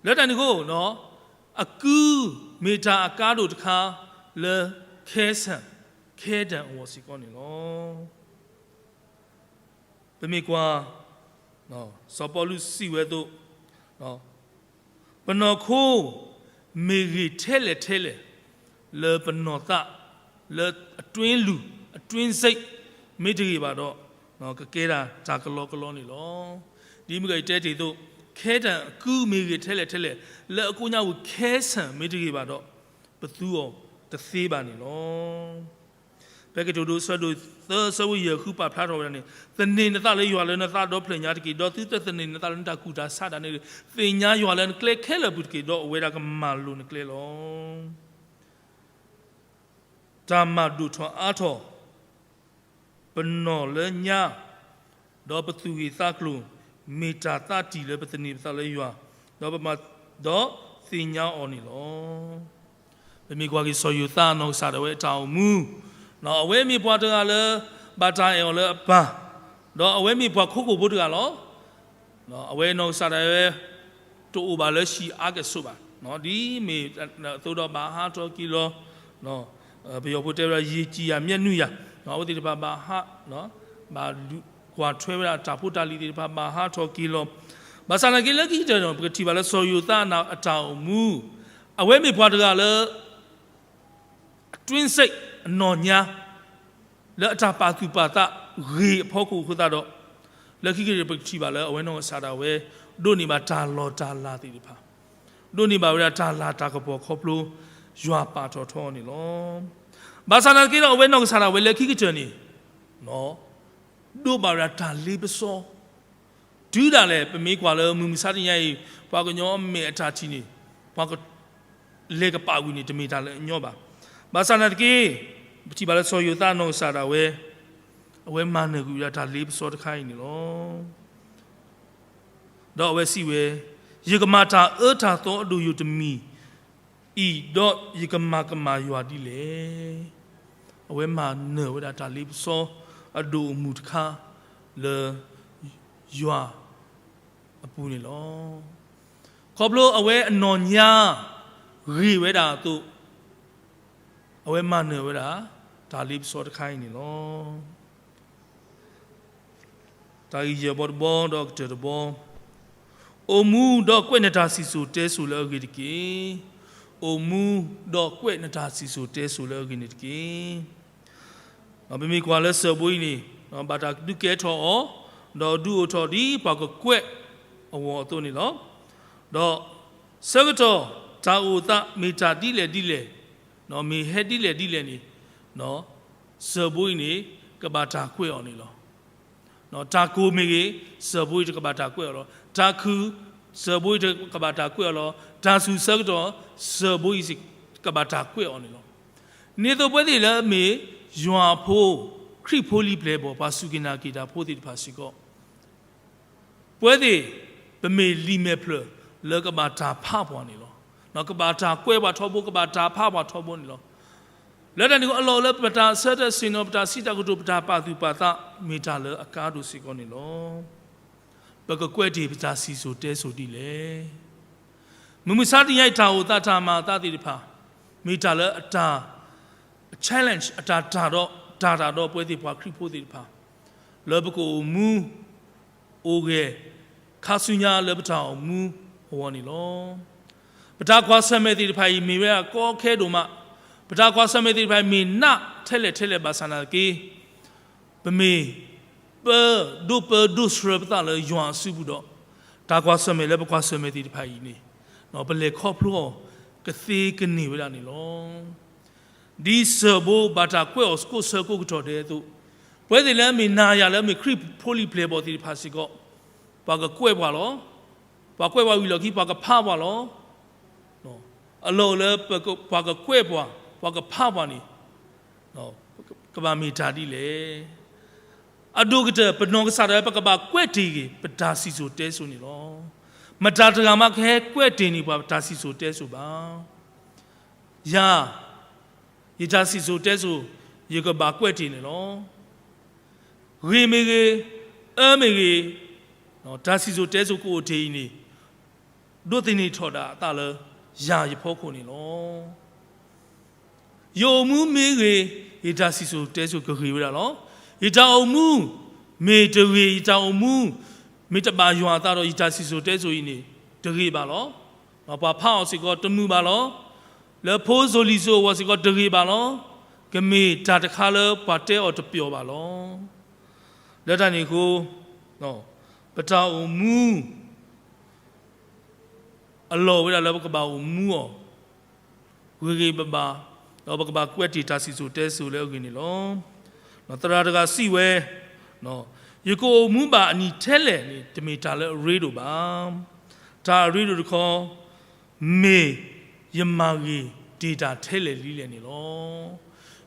လၢတၢ်န့ၣ်အဃိ အကု မ့ၢ်တၢ်အကါဒိၣ်တခါလၢ ခဲဆၣ် ခဲဒၢၣ်အဂီၢ်စ့ၢ်ကီးန့ၣ်လီၤ. ပမ့ၢ်ကွၢ် စီၤပီလူးစံးဝဲအသိး, ပနီၢ်ခိ မ့ၢ်ဂ့ၤထဲလဲၣ်ထဲလဲၣ် လၢပနီၢ်သး လၢအတွင်းလူၤ အတွင်းစိတ် မ့ၢ်တဂ့ၤဘၣ်ဒီး ကကဲဒၣ်တၢ်ကလီကလီန့ၣ်လီၤ. ဒ်မုၢ်ဂီၤယတဲတ့ၢ်အသိး, ခဲဒၢၣ်အကုမ့ၢ်ဂ့ၤထဲလဲၣ်ထဲလဲၣ် လၢအကိးညါဝူၤ ခဲဆၣ် မ့ၢ်တဂ့ၤဘၣ်ဒီး ပသူအီၤတသ့ဘၣ်န့ၣ်လီၤ. ဖဲကတိၤဒိဆၢဒိၣ်သၢဆၢဖိယဲၢ်ဃုပာ်ဖျါထီၣ်ဝဲဒၣ်န့ၣ်, သန့ၤနသးလၢယွၤလၢနသးဒီဖျၢၣ်ညါတက့ၢ်, ဒီးသုတသန့ၤနသးလၢနတၢ်ကူၣ်တၢ်ဆးဒၣ်နဲဒၣ်, သ့ၣ်ညါယွၤလၢနကျဲခဲလၢာ်အပူၤတက့ၢ်, ဒီးအဝဲဒၣ်ကမၤလိၤနကျဲလီၤ. တၢ်မၤဒိၣ်ထီၣ်အါထီၣ် ပနီၢ်လၢညါ, ဒီးပသူၣ်ဂ့ၤသးကျိၤ, မ့ၢ်တၢ်သးတံၢ်လၢပသန့ၤပသးလၢယွၤ, ဒီးပမၤ, ဒီးသ့ၣ်ညါအီၤန့ၣ်လီၤ. ပမ့ၢ်ကွၢ်က့ၤစီၤယိၤသးအနီၢ်ကစၢ်ဒၣ်ဝဲအတၢ်အိၣ်မူ, အဝဲမ့ၢ်ပှၤတဂၤလၢ ဘၣ်တၢ်အဲၣ်အီၤလၢအပၢ်, ဒီးအဝဲမ့ၢ်ပှၤခိခိၣ်ဖိတဂၤလီၤ. အဝဲနီၢ်ကစၢ်ဒၣ်ဝဲ တအိၣ်ဘၣ်လၢဟံၣ်အါကဲၣ်ဆိးဘၣ်, ဒ်မ့ၢ်အသိးဒီးဘၣ်ဟးထီၣ်က့ၤလီၤ, ပယီၤဖိတဲဝဲဒၣ် ရေကြည်ရာ မျက်နှာရာ, အဝဲသ့ၣ်တဖၣ်ဘၣ်ဟး, ဘၣ်ကွၢ်ထွဲဝဲဒၣ်တၢ်ဖိတၢ်လံၤသ့ၣ်တဖၣ်ဘၣ်ဟးထီၣ်က့ၤလီၤ. ဘၣ်ဆၣ်နာ်က့လၢခံကတၢၢ်န့ၣ် ပကထံၣ်ဘၣ်လၢစီၤယိၤသးအတၢ်အိၣ်မူ, အဝဲမ့ၢ်ပှၤတဂၤလၢ အတွင်းစိတ် အနီၢ်ညါ လၢအတၢ်ပာ်သူၣ်ပာ်သးဂ့ၤအဖီခိၣ်အဃိသတးဒီး, လၢခံကတၢၢ်ပကထံၣ်ဘၣ်လၢအဝဲနီၢ်ကစၢ်ဒၣ်ဝဲ ဒိးန့ၢ်ဘၣ်တၢ်လီၢ်တၢ်လၤသ့ၣ်တဖၣ်, ဒိးန့ၢ်ဘၣ်ဝဲဒၣ်တၢ်လၤတၢ်ကပီၤခီဖျိ ယွၤပာ်ထီၣ်ထီန့ၣ်လီၤ. ဘၣ်ဆၣ်နာ်က့ဒီး အဝဲနီၢ်ကစၢ်ဒၣ်ဝဲလၢခံကတၢၢ်န့ၣ် ဒိးဘၣ်ဝဲဒၣ်တၢ်လ့ပစီ တုၤဒၣ်လဲာ် ပမ့ၢ်ကွၢ်လၢမုၢ်မဆါတနံၤအံၤ ပှၤကညီအမဲာ်အတၢ်ထံၣ်န့ၣ် ပှၤကလဲၤကပာ်ကွံာ်န့ၣ် တမ့ၢ်တၢ်လၢအညီဘၣ်. ဘၣ်ဆၣ်နာ်သက့ ပထံၣ်ဘၣ်လၢစီၤယိၤသးအနီၢ်ကစၢ်ဒၣ်ဝဲ အဝဲမၤနၢၤကွံာ်ဝဲဒၣ်တၢ်လ့ပစီတခါအံၤန့ၣ်လီၤ. ဒီးအဝဲစံးဝဲ, ယကမၤတၢ်အၢတၢ်သီအဒိၣ်ယိာ်တမံၤအံၤ, ဒီးယကမၤကမၣ်ယွၤဒ်လဲၣ်. အဝဲမၤနၢၤဝဲဒၣ်တၢ်လ့ပစီအဒိၣ်အမုၢ်တခါလၢ ယွၤအပူၤန့ၣ်လီၤ. ခီဖျိအဝဲအနီၢ်ညါဂ့ၤဝဲဒၣ်အသိး, အဝဲမၤနၢၤဝဲဒၣ် တၢ်လ့ပစီတခါအံၤန့ၣ်လီၤ. တၢ်ဂ့ၢ်ယဲၢ်ဘီတဘီ ဒီးကတၢၢ်တဘီ, အိၣ်မူဒီးကွဲးနတၢ်စံၣ်စိၤတဲစိၤလၢအဂ့ၤတက့ၢ်. အိၣ်မူဒီးကွဲးနတၢ်စံၣ်စိၤတဲစိၤလၢအဂ့ၤန့ၣ်တက့ၢ်. ပမ့ၢ်ကွၢ်လၢစၢၢ်ဘိအံၤန့ၣ် ဘၣ်တၢ်ဒုးကဲထီၣ်အီၤ, ဒီးဒုးအိၣ်ထီၣ်ဒ်ပှၤကကွဲးအဂီၢ်အသိးန့ၣ်လီၤ. ဒီးဆၢကတီၢ်တၢ်အိၣ်သးမ့ၢ်တၢ်ဒ်လဲၣ်ဒ်လဲၣ်, မ့ၢ်ဟဲဒ်လဲၣ်ဒ်လဲၣ်န့ၣ်, စၢၢ်ဘိအံၤန့ၣ် ကဘၣ်တၢ်ကွဲးအီၤန့ၣ်လီၤ. တၢ်ကိၢ်မ့ၢ်ဂ့ၤ, စၢၢ်ဘိအံၤတကဘၣ်တၢ်ကွဲးအီၤလီၤ. တၢ်ခုၣ်, စၢၢ်ဘိအံၤတကဘၣ်တၢ်ကွဲးအီၤလီၤ. တၢ်ဆူၣ်ဆၢကတီၢ်, စၢၢ်ဘိအံၤစ့ၢ်ကဘၣ်တၢ်ကွဲးအီၤန့ၣ်လီၤ. ဒ်သိးပဝဲသ့ၣ်လၢအမ့ၢ်ယွၤအဖိ, ခရံာ်ဖိလံၤပျဲၢ်ဘီၣ်, ပှၤစူၢ်က့ၤနာ်က့ၤတၢ်ဖိသ့ၣ်တဖၣ်စ့ၢ်ကီး ပဝဲသ့ၣ် ပမ့ၢ်လံာ်မဲာ်ဖျၢၣ်လၢကဘၣ်တၢ်ဖးပှၤန့ၣ်လီၤ. ကဘၣ်တၢ်ကွဲးပှၤထီဘိ, ကဘၣ်တၢ်ဖးပှၤထီဘိန့ၣ်လီၤ. လၢတၢ်န့ၣ်အဃိ အလီၢ်လၢပတၢ်ဆၢထၢၣ်ဆ့ၣ်နီၤ, ပတၢ်စံးတၢ်ကတိၤ, ပတၢ်ပာ်သူၣ်ပာ်သး မ့ၢ်တၢ်လၢအကါဒိၣ်စ့ၢ်ကီးန့ၣ်လီၤ. ပကကွဲးတ့ၢ်ပတၢ်စံၣ်စိၤတဲစိၤဒ်လဲၣ်. မုၢ်မဆါတနံၤအံၤ တၢ်အိၣ်သးတၢ်မၤအသးသ့ၣ်တဖၣ် မ့ၢ်တၢ်လၢအတၢ် challenge အတၢ်တၢ်ဒီး တၢ်တၢ်ဒီးပဝဲသ့ၣ်ပှၤခရံာ်ဖိသ့ၣ်တဖၣ် လၢပကအိၣ်မူ အိၣ်ဂဲၤ ခါဆူညါလၢပတၢ်အိၣ်မူအဂီၢ်န့ၣ်လီၤ. ပတၢ်ကွၢ်ဆၢၣ်မဲာ်သ့ၣ်တဖၣ်အံၤ မ့ၢ်ဝဲဒၣ်ကီခဲဒိၣ်မး, ပတၢ်ကွၢ်ဆၢၣ်မဲာ်သ့ၣ်တဖၣ်အံၤ မ့ၢ်နးထဲလဲၣ်ထဲလဲၣ်ဘၣ်ဆၣ်နာ်သက့ ပမ့ၢ် ပၢ ဒိၣ်ပၢဒိၣ်ဆှၢပသးလၢယွၤအစုပူၤဒီး တၢ်ကွၢ်ဆၢၣ်မဲာ်လၢပကွၢ်ဆၢၣ်မဲာ်သ့ၣ်တဖၣ်အံၤန့ၣ် ပလဲၤခီဖျိအီၤကသ့ကန့ၢ်ဝဲဒၣ်န့ၣ်လီၤ. ဒ်စၢၢ်ဘိဘၣ်တၢ်ကွဲးအီၤကိးဆၢကိးကတီၢ်ဒဲးအသိး, ပဝဲသ့ၣ်လၢအမ့ၢ်နၤယၤလၢအမ့ၢ်ခရံာ်ဖိလံၤပျဲၢ်ဘီၣ်သ့ၣ်တဖၣ်စ့ၢ်ကီး ပှၤကကွဲးပှၤလီၤ. ပှၤကွဲးပှၤဝံၤအလီၢ်ခံ ပှၤကဖးပှၤလီၤ. အလီၢ်အိၣ်လၢပှၤကကွဲးပှၤ, ပှၤကဖးပှၤန့ၣ် ကဘၣ်မ့ၢ်တၢ်ဒ်လဲၣ်. အဒိၣ်ကတၢၢ် ပနီၢ်ကစၢ်ဒၣ်ဝဲ ပကဘၣ်ကွဲးတ့ၢ်က့ၤ ပတၢ်စံၣ်စိၤတဲစိၤန့ၣ်လီၤ. မတၤတဂၤမးကဟဲကွဲးတ့ၢ်န့ၢ်ပှၤ ပတၢ်စံၣ်စိၤတဲစိၤဘၣ်. ယၤ ယတၢ်စံၣ်စိၤတဲစိၤ ယကဘၣ်ကွဲးတ့ၢ်န့ၣ်လီၤ. ဂ့ၤမ့ၢ်ဂ့ၤ, အၢမ့ၢ်ဂ့ၤ, တၢ်စံၣ်စိၤတဲစိၤကအိၣ်တ့ၢ်အံၤန့ၣ် ဒိးသန့ၤထီၣ်ဒၣ်အသးလၢယၤယဖီခိၣ်န့ၣ်လီၤ. ယအိၣ်မူမ့ၢ်ဂ့ၤ, ယတၢ်စံၣ်စိၤတဲစိၤကဂ့ၤဝဲဒၣ်လီၤ. ယတၢ်အိၣ်မူ မ့ၢ်တဂ့ၤ, ယတၢ်အိၣ်မူ မ့ၢ်တဘၣ်ယွၤအသးဒီး ယတၢ်စံၣ်စိၤတဲစိၤအံၤန့ၣ် တဂ့ၤဘၣ်လီၤ. ပှၤဖးအီၤစ့ၢ်ကီးတမုာ်ဘၣ်လီၤ. လၢဖိစိၤလံၤစိၤအဂီၢ်စ့ၢ်ကီးတဂ့ၤဘၣ်လီၤ. ကမ့ၢ်တၢ်တခါလၢပှၤတဲအီၤတပျီၢ်ဘၣ်လီၤ. လၢတၢ်န့ၣ်အဃိ ပတၢ်အိၣ်မူ အလီၢ်ဝဲဒၣ်လၢပကဘၣ်အိၣ်မူအီၤ ဂ့ၤဂ့ၤဘၣ်ဘၣ်, ဒီးပကဘၣ်ကွဲးတ့ၢ်တၢ်စံၣ်စိၤတဲစိၤလၢအဂ့ၤန့ၣ်လီၤ. သရၣ်တဂၤစံးဝဲ, ယကအိၣ်မူဘၣ်အနံၣ်ထဲလဲၣ်န့ၣ် တမ့ၢ်တၢ်လၢအရ့ဒိၣ်ဘၣ်. တၢ်အရ့ဒိၣ်တခီ မ့ၢ်ယမၤဂ့ၤတ့ၢ်တၢ်ထဲလဲၣ်လံလဲၣ်န့ၣ်လီၤ.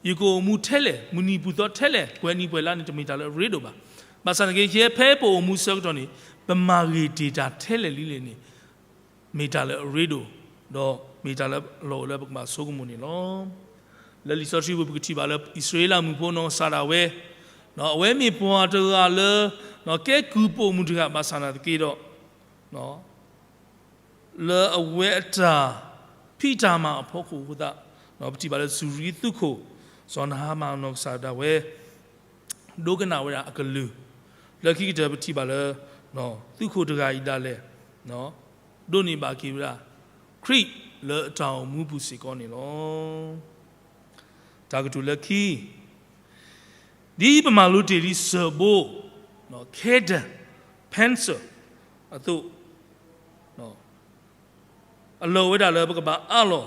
ယကအိၣ်မူထဲလဲၣ်, မုၢ်နံၤပူၤသီထဲလဲၣ်, ပှဲၤနံၤပှဲၤလါန့ၣ် တမ့ၢ်တၢ်လၢအရ့ဒိၣ်ဘၣ်. ဘၣ်ဆၣ်သနာ်က့ ယဲဖဲပအိၣ်မူဆၢကတီၢ်န့ၣ် ပမၤဂ့ၤတ့ၢ်တၢ်ထဲလဲၣ်လံလဲၣ်န့ၣ် မ့ၢ်တၢ်လၢအရ့ဒိၣ်, ဒီးမ့ၢ်တၢ်လၢအလီၢ်အိၣ်လၢပကဘၣ်ဆိကမိၣ်န့ၣ်လီၤ. လၢလံာ်စီဆှံပူၤ ပကထံၣ်ဘၣ်လၢအံၣ်စရ့လးမုၣ်ဖိနီၢ်ကစၢ်ဒၣ်ဝဲ, အဝဲမ့ၢ်ပှၤတဂၤလၢ ကဲကုၢ်ပိာ်မုၣ်တဂၤဘၣ်ဆၣ်နာ်သက့ဒီး လၢအဝဲအတၢ်ဖံးတၢ်မၤအဖီခိၣ်အဃိသတး, ပထံၣ်ဘၣ်လၢစူၤရံသုးခိၣ် စီၤနဟၤမၣ်နီၢ်ကစၢ်ဒၣ်ဝဲ ဒိကနၣ်ဝဲဒၣ်အကလုၢ်, လၢခံကတၢၢ်ပထံၣ်ဘၣ်လၢ သုးခိၣ်တဂၤအံၤဒၣ်လဲာ် ဒိးန့ၢ်ဘၣ်က့ၤဝဲဒၣ် ခရံာ်လၢအတၢ်အိၣ်မူပူၤစ့ၢ်ကီးန့ၣ်လီၤ. တၢ်ကတိၤလၢခံ ဒ်ပမၤလိတ့ၢ်လံစၢၢ်ဘိ ခဲဒၢၣ် Panzer အသိး, အလီၢ်ဝဲဒၣ်လၢပကဘၣ်အးလီၤ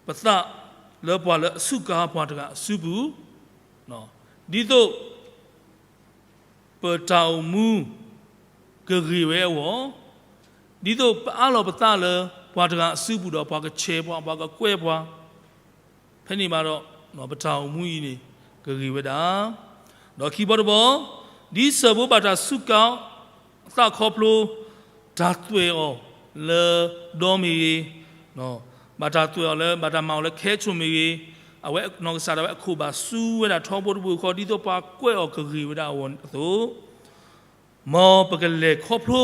ပသးလၢပှၤလၢအစူးကါပှၤတဂၤအစုပူၤ, ဒ်သိး ပတၢ်အိၣ်မူ ကဂ့ၤဝဲအဂီၢ်, ဒ်သိးပအးလီၤပသးလၢ ပှၤတဂၤအစုပူၤဒီး ပှၤကဆဲးပှၤ, ပှၤကကွဲးပှၤ, ဖဲန့ၣ်ဘၣ်ဒီး ပတၢ်အိၣ်မူအံၤန့ၣ် ကဂ့ၤဝဲဒၣ်. ဒီးခံဘီတဘီ, ဒ်စၢၢ်ဘိဘၣ်တၢ်စူးကါ သးခီဖျိ တၢ်သွဲၣ်အီၤလၢဒီမ့ၢ်ဂ့ၤ, ဘၣ်တၢ်သွဲၣ်အီၤလၢ ဘၣ်တၢ်မၤအီၤလၢခဲဆိၣ်မ့ၢ်ဂ့ၤ, အဝဲနီၢ်ကစၢ်ဒၣ်ဝဲအခိၣ်ဘၣ်စူဝဲဒၣ်ထီဘိတဘိဃီ ဒ်သိးပှၤကွဲးအီၤကဂ့ၤဝဲဒၣ်အဂီၢ်အသိး, မ်ပကလဲၤခီဖျိ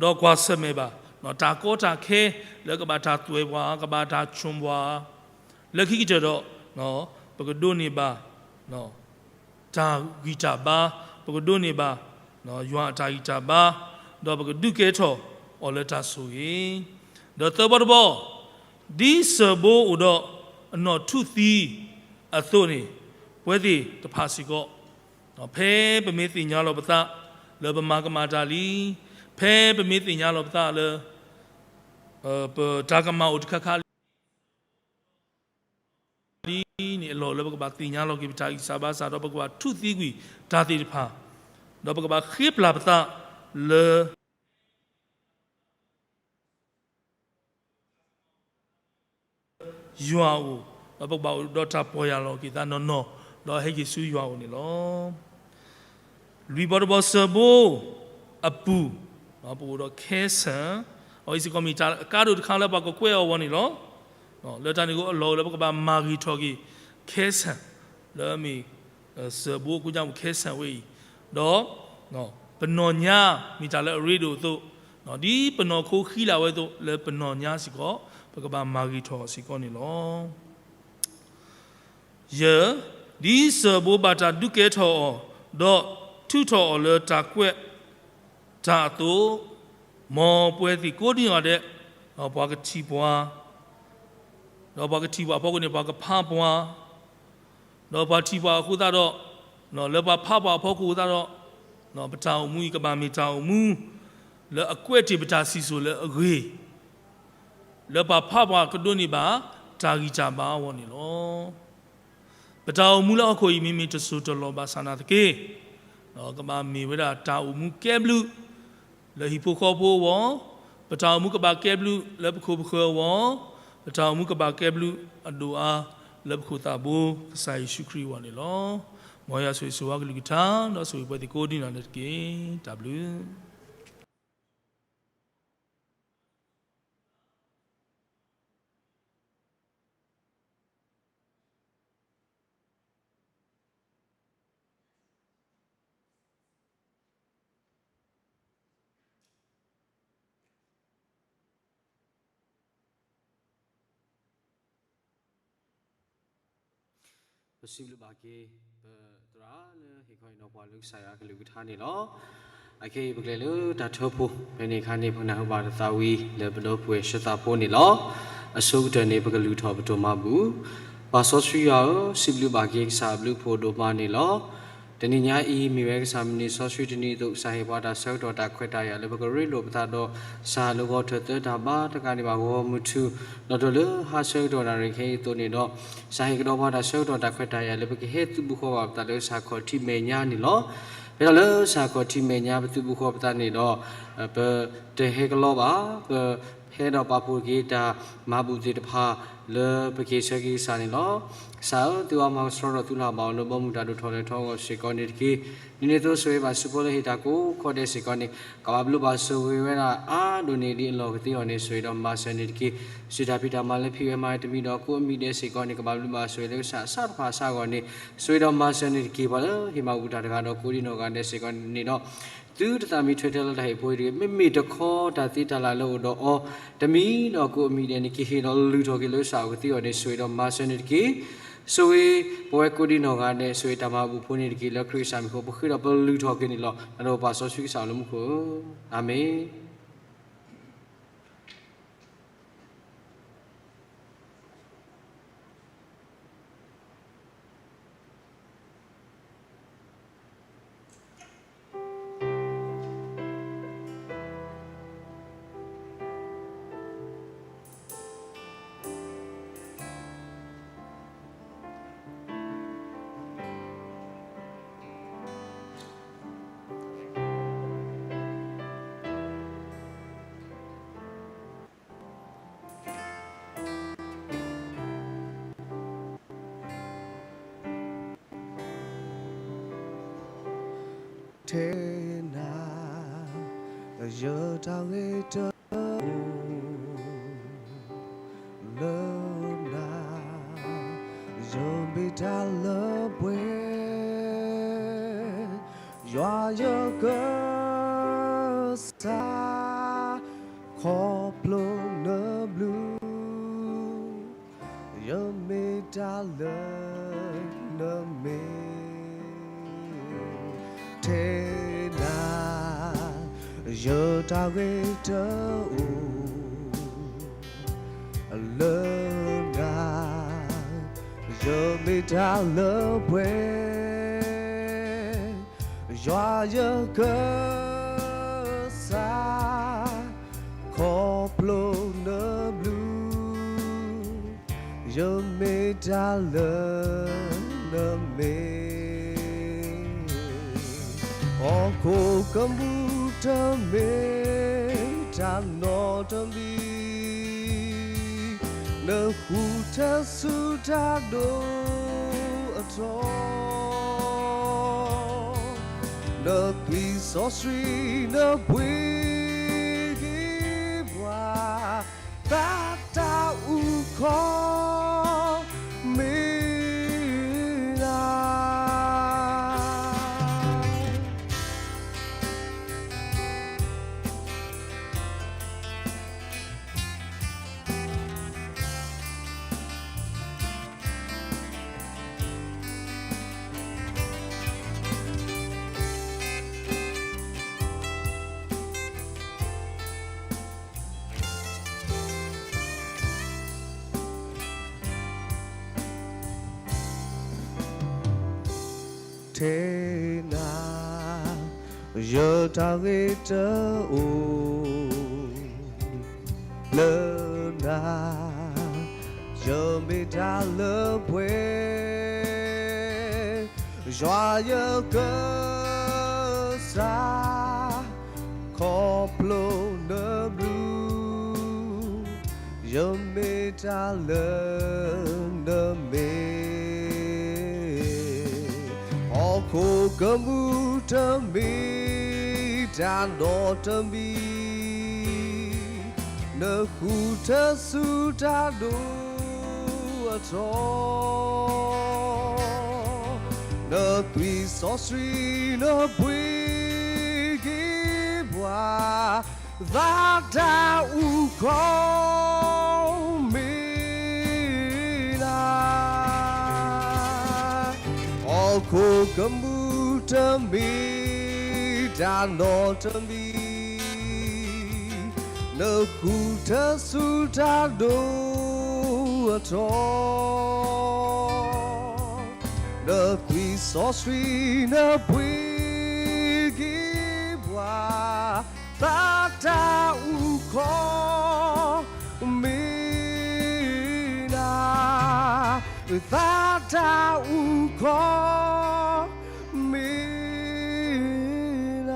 ဒီးကွၢ်ဆၢၣ်မဲာ်ဘၣ် တၢ်ကီတၢ်ခဲလၢကဘၣ်တၢ်သွဲၣ်ပှၤ, ကဘၣ်တၢ်ဆိၣ်ပှၤ, လၢခံကတၢၢ်ဒီး ပကဒိးန့ၢ်ဘၣ် တၢ်ဂံၢ်တၢ်ဘါ ပကဒိးန့ၢ်ဘၣ် ယွၤအတၢ်ဂံၢ်တၢ်ဘါ, ဒီးပကဒုးကဲထီၣ်အီၤလၢတၢ်ဆိၣ်ဂ့ၤ. ဒီးသၢဘီတဘီ, ဒ်စၢၤဘိအိၣ်ဒီးအနီၣ်ထူၣ်သံအသိးန့ၣ်, ပဝဲသ့ၣ်တဖၣ်စ့ၢ်ကီး, ဖဲပမ့ၢ်သ့ၣ်ညါလီၤပသးလၢပမၤကမၣ်တၢ်လံ, ဖဲပမ့ၢ်သ့ၣ်ညါလီၤပသးလၢ ပတၢ်ကမၣ်အိၣ်တခါခါလံန့ၣ်, အလီၢ်လၢပကဘၣ်သ့ၣ်ညါလီၤက့ၤပတၢ်ဂံၢ်စၢ်ဘါစၢ် ဒီးပကဘၣ်ထူၣ်သံကွံာ်တၢ်သ့ၣ်တဖၣ်, ဒီးပကဘၣ်ဃ့ပျၢ်ပသးလၢ ယွၤအအိၣ်, ဒီးပကဘၣ်အိၣ်ဒီးတၢ်ပီၢ်ယၢ်လီၤက့ၤသးနီၢ်နီၢ်, ဒီးဟဲက့ၤဆူယွၤအအိၣ်န့ၣ်လီၤ. လွံၢ်ဘီတဘီ စၢၤဘိအပူၤ, ပအိၣ်ဒီးခဲဆၣ်, အဝဲစ့ၢ်ကီးမ့ၢ်တၢ်အကါဒိၣ်တခါလၢပှၤကကွဲးအီၤဝဲန့ၣ်လီၤ. လၢတၢ်န့ၣ်အဃိအလီၢ်အိၣ်လၢပကဘၣ်မၤဂ့ၤထီၣ်က့ၤ ခဲဆၣ်, လၢအမ့ၢ် စၢၤဘိအကိးညါမ့ၢ်ခဲဆၣ်ဝဲအံၤ, ဒီး ပနီၢ်ညါမ့ၢ်တၢ်လၢအရ့ဒိၣ်အသိး, ဒ်ပနီၢ်ခိဃံလၤဝဲအသိး လၢပနီၢ်ညါစ့ၢ်ကီး ပကဘၣ်မၤဂ့ၤထီၣ်စ့ၢ်ကီးန့ၣ်လီၤ. ယဲၢ်, ဒ်စၢၤဘိဘၣ်တၢ်ဒုးကဲထီၣ်အီၤ, ဒီးထုးထီၣ်အီၤလၢတၢ်ကွဲးတၢ်အသိး, မ်ပဝဲသ့ၣ်ကိးဒံနီၢ်ဂၤဒဲး, ဒီးပှၤကထံၣ်ပှၤ, ဒီးပှၤကထံၣ်ပှၤအဖီခိၣ်န့ၣ် ပှၤကဖးပှၤ, ဒီးပှၤထံၣ်ပှၤအဃိသတးဒီး, လၢပှၤဖးပှၤအဖီခိၣ်အဃိသတးဒီး, ပတၢ်အိၣ်မူအံၤကဘၣ်မ့ၢ်တၢ်အိၣ်မူ လၢအကွဲးတ့ၢ်ပတၢ်စံၣ်စိၤလၢအဂ့ၤ, လၢပှၤဖးပှၤကဒိးန့ၢ်ဘၣ် တၢ်ဂံၢ်တၢ်ဘါအဂီၢ်န့ၣ်လီၤ. ပတၢ်အိၣ်မူလၢဟီၣ်ခိၣ်အံၤ မ့မ့ၢ်တစိၢ်တလီၢ်ဘၣ်ဆၣ်နာ်သက့, ဒီးကဘၣ်မ့ၢ်ဝဲဒၣ်တၢ်အိၣ်မူကဲဘျုး လၢဟံၣ်ဖိဃီဖိအဂီၢ်, ပတၢ်အိၣ်မူကဘၣ်ကဲဘျုးလၢပခိၣ်ပဃၢၤအဂီၢ်, ပတၢ်အိၣ်မူကဘၣ်ကဲဘျုးအဒိၣ်အါ လၢပခိၣ်သးဘိ ကစၢ်ယ့ၣ်ၡူးခရံာ်အဂီၢ်န့ၣ်လီၤ. မ်ယွၤဆိၣ်ဂ့ၤဆိၣ်ဝါကလုၢ်ကထါ ဒီးဆိၣ်ဂ့ၤပှၤသ့ၣ်ကိးဒံနီၢ်ဂၤဒဲးတက့ၢ်. တၢ်ဘျုး. ပစံးဘျုးဘၣ်က့ၤ ပသရၣ်လၢဟ့ၣ်ခီဟ့ၣ်နီၤပှၤ လၢကစၢ်ယွၤအကလုၢ်ကထါန့ၣ်လီၤ. အခဲအံၤပကလဲၤလၢတၢ်ထၢဖှိၣ်, ဖဲန့ၣ်အခါန့ၣ် ပကနၢ်ဟူဘၣ်တၢ်သးဝံၣ်လၢပဒီပုၢ်ဝဲၢ်ဆှၢသးဖိန့ၣ်လီၤ. အဆိကတၢၢ်န့ၣ် ပကလုၢ်ထီၣ်ပဒိၣ်မးပူၤ, ပၢ်စီဆှံယွၤဧၢ, စံးဘျုးဘၣ်က့ၤကစၢ်အဘျုးအဖှိၣ်ဒိၣ်မးန့ၣ်လီၤ. တနံၤညါအံၤ မ့ၢ်ဝဲကစၢ်မုၢ်နံၤစီဆှံတနံၤအသိး, ကစၢ်ဟ့ၣ်ပှၤတၢ်ဆၢကတီၢ်တၢ်ခွဲးတၢ်ယာ်လၢပကရ့လိာ်ပသးဒီး ကစၢ်လၢဂီၤထၢၣ်သၢတၢ်ဘါတကးန့ၣ်ဘၣ် ဂီၤမုၢ်ထူၣ်, ဒီးလၢဟါဆၢကတီၢ်နၣ်ရံၣ်ခဲအံၤအသိးန့ၣ်ဒီး, ကစၢ်ဟ့ၣ်ကဒီးပှၤတၢ်ဆၢကတီၢ်တၢ်ခွဲးတၢ်ယာ်လၢပကဟဲသုးဘူးဃီဘၣ်ပသးလၢကစၢ်ခီၣ်ထံးမဲာ်ညါန့ၣ်လီၤ. ဖဲဒီးလၢကစၢ်ခီၣ်ထံးမဲာ်ညါပသုးဘူးဃီပသးန့ၣ်ဒီး, ပတဟဲကလီဘၣ်, ပ ဟဲဒီးပာ်ဖှိၣ်က့ၤတၢ်မၤဘူၣ်သ့ၣ်တဖၣ် လၢပက့ၤဆၢက့ၤကစၢ်န့ၣ်လီၤ. ကစၢ်ဧၢ, သုဝဲမၤကဆှီဒီးသုလၢ်ဘၣ်အီၤလၢဘီမုၢ်တၢ်ဒိၣ်ထီၣ်လဲၤထီၣ်အဂီၢ်စ့ၢ်ကီးန့ၣ်တက့ၢ်. ဒ်န့ၣ်အသိးဆိၣ်ဂ့ၤဘၣ်စုဖိလၢဟ့ၣ်တၢ်ကိးခီဒဲးစ့ၢ်ကီးန့ၣ်, ကဘၣ်ဘျုးဘၣ်ဆိၣ်ဂ့ၤဝဲဒၣ်အါဒိၣ်န့ၢ်ဒံးအလီၢ်ကသ့အဂီၢ်န့ၣ် ဆိၣ်ဂ့ၤဒီးမၤစၢၤန့ၣ်တက့ၢ်. စံးတၢ်ဖံးတၢ်မၤလၢဖံးဝဲမၤတမံၤဒီးကိးအမံၤဒဲးစ့ၢ်ကီးန့ၣ် ကဘၣ်ဘျုးဘၣ်ဆိၣ်ဂ့ၤလၢကစၢ်အစၢ်တဖၣ်အစၢ်အဂီၢ်န့ၣ် ဆိၣ်ဂ့ၤဒီးမၤစၢၤန့ၣ်တက့ၢ်. ပှၤလၢဟ့ၣ်မၤဘူၣ်တၢ်တဂၤဒီးကိးဒံနီၢ်ဂၤဒဲးစ့ၢ်ကီးန့ၣ်ဒီး သုတသးမံထွဲထဲလၢတၢ်ဟ့ၣ်ဖိအံၤတဂ့ၤ, မ့မ့ၢ်တခီတၢ်သ့တၢ်လၢ်လၢအိၣ်ဒီးအီၤ တမံၤဒီးကိးအမံၤဒဲးန့ၣ် ကဟ့ၣ်ဒီးလုၢ်ထီၣ်က့ၤလၢကစၢ်အအိၣ်ကသ့အဂီၢ်န့ၣ် ဆိၣ်ဂ့ၤဒီးမၤစၢၤန့ၣ်တက့ၢ်. ဆိၣ်ဂ့ၤပဝဲကိးဒံနီၢ်ဂၤဒဲး, ဆိၣ်ဂ့ၤတၢ်မၤဘူၣ်ဖိန့ၣ်တက့ၢ်. လၢခရံာ်ကစၢ်မံၤအဃိ ပဃ့ဒီးပလုၢ်ထီၣ်က့ၤန့ၣ်လီၤ. အဒိပၢ်စီဆှံကစၢ်လၢမူခိၣ်ဧၢ, အၤမ့ၣ်. ထဲနၤ ယတၢ်ဂ့ၤတအိၣ်လၢနၤ, ယမ့ၢ်တၢ်လၢပှဲၤ ယွၤယကစၢ် ခီဖျိနဘျုး ယမ့ၢ်တၢ်လၢနမ့ၢ် ထဲနၤ ယတၢ်ဂ့ၤတအိၣ်လၢနၤ, ယမ့ၢ်တၢ်လၢပှဲၤ ယွၤယကစၢ် ခီဖျိနဘျုး ယမ့ၢ်တၢ်လၢနမ့ၢ် ဟီၣ်ခိၣ်ကမူၣ်တမ့ၢ်တၢ်နီတမံၤ နဃုထၢဆူတၢ်ဒိၣ်အထီ နသွံၣ်စီဆှံနဘှ့က့ၤ ပှၤသးတၢ်အုၣ်ခီၣ်မ့ၢ်နၤ ထဲနၤ ယတၢ်ဂ့ၤတအိၣ်လၢနၤ, ယမ့ၢ်တၢ်လၢပှဲၤ ယွၤယကစၢ် ခီဖျိနဘျုး ယမ့ၢ်တၢ်လၢနမ့ၢ် ဟီၣ်ခိၣ်ကမူၣ်တမ့ၢ်တၢ်နီတမံၤ နဃုထၢဆူတၢ်ဒိၣ်အထီ နသွံၣ်စီဆှံနဘှ့က့ၤ ပှၤ သးတၢ်အုၣ်ခီၣ်မ့ၢ်နၤ, ဟီၣ်ခိၣ်ကမူၣ်တမ့ၢ်တၢ်နီတမံၤ နဃုထၢဆူတၢ်ဒိၣ်အထီ နသွံၣ်စီဆှံနဘှ့က့ၤ ပှၤ သးတၢ်အုၣ်ခီၣ်မ့ၢ်နၤ, သးတၢ်အုၣ်ခီၣ်မ့ၢ်နၤ.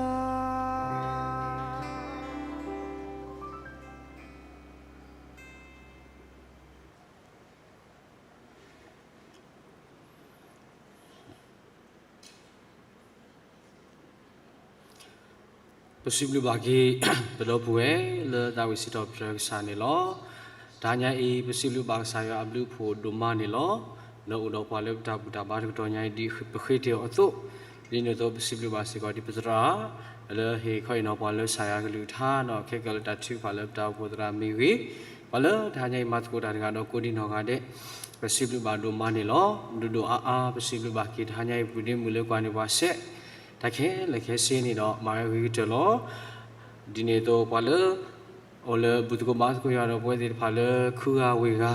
ပစံးဘျုးဘၣ်က့ၤ ပဒီပုၢ်ဝဲၢ် လၢတၢ်ဝံစံးထီၣ်ပတြၢၤကစၢ်န့ၣ်လီၤ. တဟါညါအံၤ ပစံးဘျုးဘၣ်ကစၢ်ယွၤအဘျုးအဖှိၣ်ဒိၣ်မးန့ၣ်လီၤ. လၢအိၣ်ဒီးပှၤလၢပတၢ်ဘူၣ်တၢ်ဘါတကတီၢ်ညါအံၤ ဒ်ပဃ့တ့ၢ်အီၤအသိး, ဒ်န့ၣ်အသိးပစံးဘျုးဘၣ်စ့ၢ်ကီး ဒ်ပသရၣ် လၢဟ့ၣ်ခီအံၤနီၤ ပှၤလၢစၢ်ယွၤကလုၢ်ကထါဒီး ခဲကၢၤလၢတၢ်ထုကဖၣ်လၢပတၢ်အိၣ်ဖှိၣ်သရၣ်မ့ၢ်ဂ့ၤ, ပှၤလၢတဟါညါအံၤမၤသကိးတၢ်တဂၤဒီးကိးဒံနီၢ်ဂၤဒဲး, ပစံးဘျုးဘၣ်ဒိၣ်မးန့ၣ်လီၤ. ဒိၣ်ဒိၣ်အါအါ ပစံးဘျုးဘၣ်က့ၤ တဟါညါအံၤ ပူၤဒ့မုၢ်လၢကွၢ်န့ၢ်ပှၤစဲး တၢ်ခဲလၢာ်ခဲဆ့န့ၣ်ဒီး မၤဝဲဂ့ၤကတၢၢ်လီၤ. ဒ်န့ၣ်အသိးပှၤလၢ အိၣ်လၢဘူၣ်သကိးဘါသကိးယွၤဒီးပဝဲသ့ၣ်တဖၣ်လၢ ခုဂၤဝ့ၢ်ဂၤ,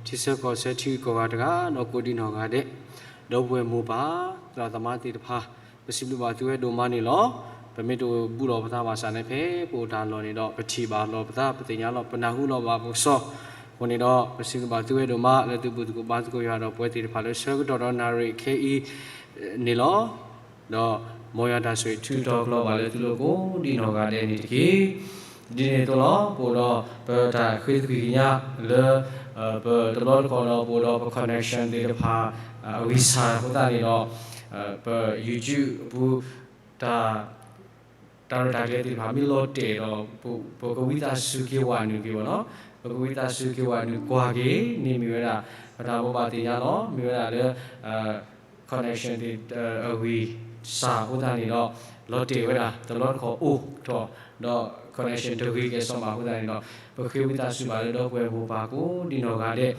ထံဆၢကီၢ်ဆၢထံဂုၤကီၢ်ဂၤတဂၤဒီးကိးဒံနီၢ်ဂၤဒဲး, ဒီပုၢ်ဝဲၢ်မိၢ်ပၢ် သရၣ်သမါသ့ၣ်တဖၣ်, ပစံးဘျုးဘၣ်သုဝဲဒိၣ်မးန့ၣ်လီၤ. ပမ့ၢ်တဘူၣ်လီၤပသးဘၣ်ဆၣ်န့ၣ် ဖဲပအိၣ်တၢ်လီၢ်န့ၣ်ဒီး ပထံၣ်ဘၣ်လီၤပသး ပသ့ၣ်ညါလီၤ ပနၢ်ဟူလီၤဘၣ်ပကစီၣ်, အဃိန့ၣ်ဒီး ပစံးဘျုးဘၣ်သုဝဲဒိၣ်မး လၢသုဘူၣ်သကိးဘါသကိးယွၤဒီးပဝဲသ့ၣ်တဖၣ်လၢဆၢကတီၢ်ဒီးနၣ်ရံၣ်ခဲအံၤန့ၣ်လီၤ. ဒီးမ်ယွၤတၢ်ဆိၣ်ဂ့ၤထုးထီၣ်ကျီဘၣ်လၢသုလိၤကိးဒံနီၢ်ဂၤဒဲးန့ၣ်တက့ၢ်. ဒ်န့ၣ်အသိးလီၤ. ပအိၣ်ဒီးပတၢ်ဃ့သကွံာ်ကညးလၢ ပတဘျီတခီၣ်ဒီး ပအိၣ်ဒီးပ connection သ့ၣ်တဖၣ် အဂံၢ်စၢ်အဃိသတးန့ၣ်ဒီး ပ YouTube အပူၤ တၢ် တၢ်ရဲၣ်တၢ်ကျဲၤသ့ၣ်တဖၣ် မ့ၢ်လီၤတဲာ်ဒီး ပကဝံသးစူၤက့ၤဝဲနုာ်က့ၤဘၣ်နီၤ. ပကဝံသးစူၤက့ၤဝဲနုာ်ကွၢ်က့ၤ န့ၣ်မ့ၢ်ဝဲဒၣ် ပတၢ်ဘိးဘၣ်သ့ၣ်ညါလီၤ. မ့ၢ်ဝဲဒၣ်လၢ connection သ့ၣ်အဂံၢ် စးအဃိသတးန့ၣ်ဒီး လီၤတဲာ်ဝဲဒၣ် တဘျီတခီၣ်အိၣ်ထီၣ်ဒီး connection တဂ့ၤကဲၣ်ဆိးမးအဃိသတးန့ၣ်ဒီး ပဃ့ဝံသးစူၤဘၣ်လၢဒီပုၢ်ဝဲၢ်မိၢ်ပၢ်ကိးဒံနီၢ်ဂၤဒဲး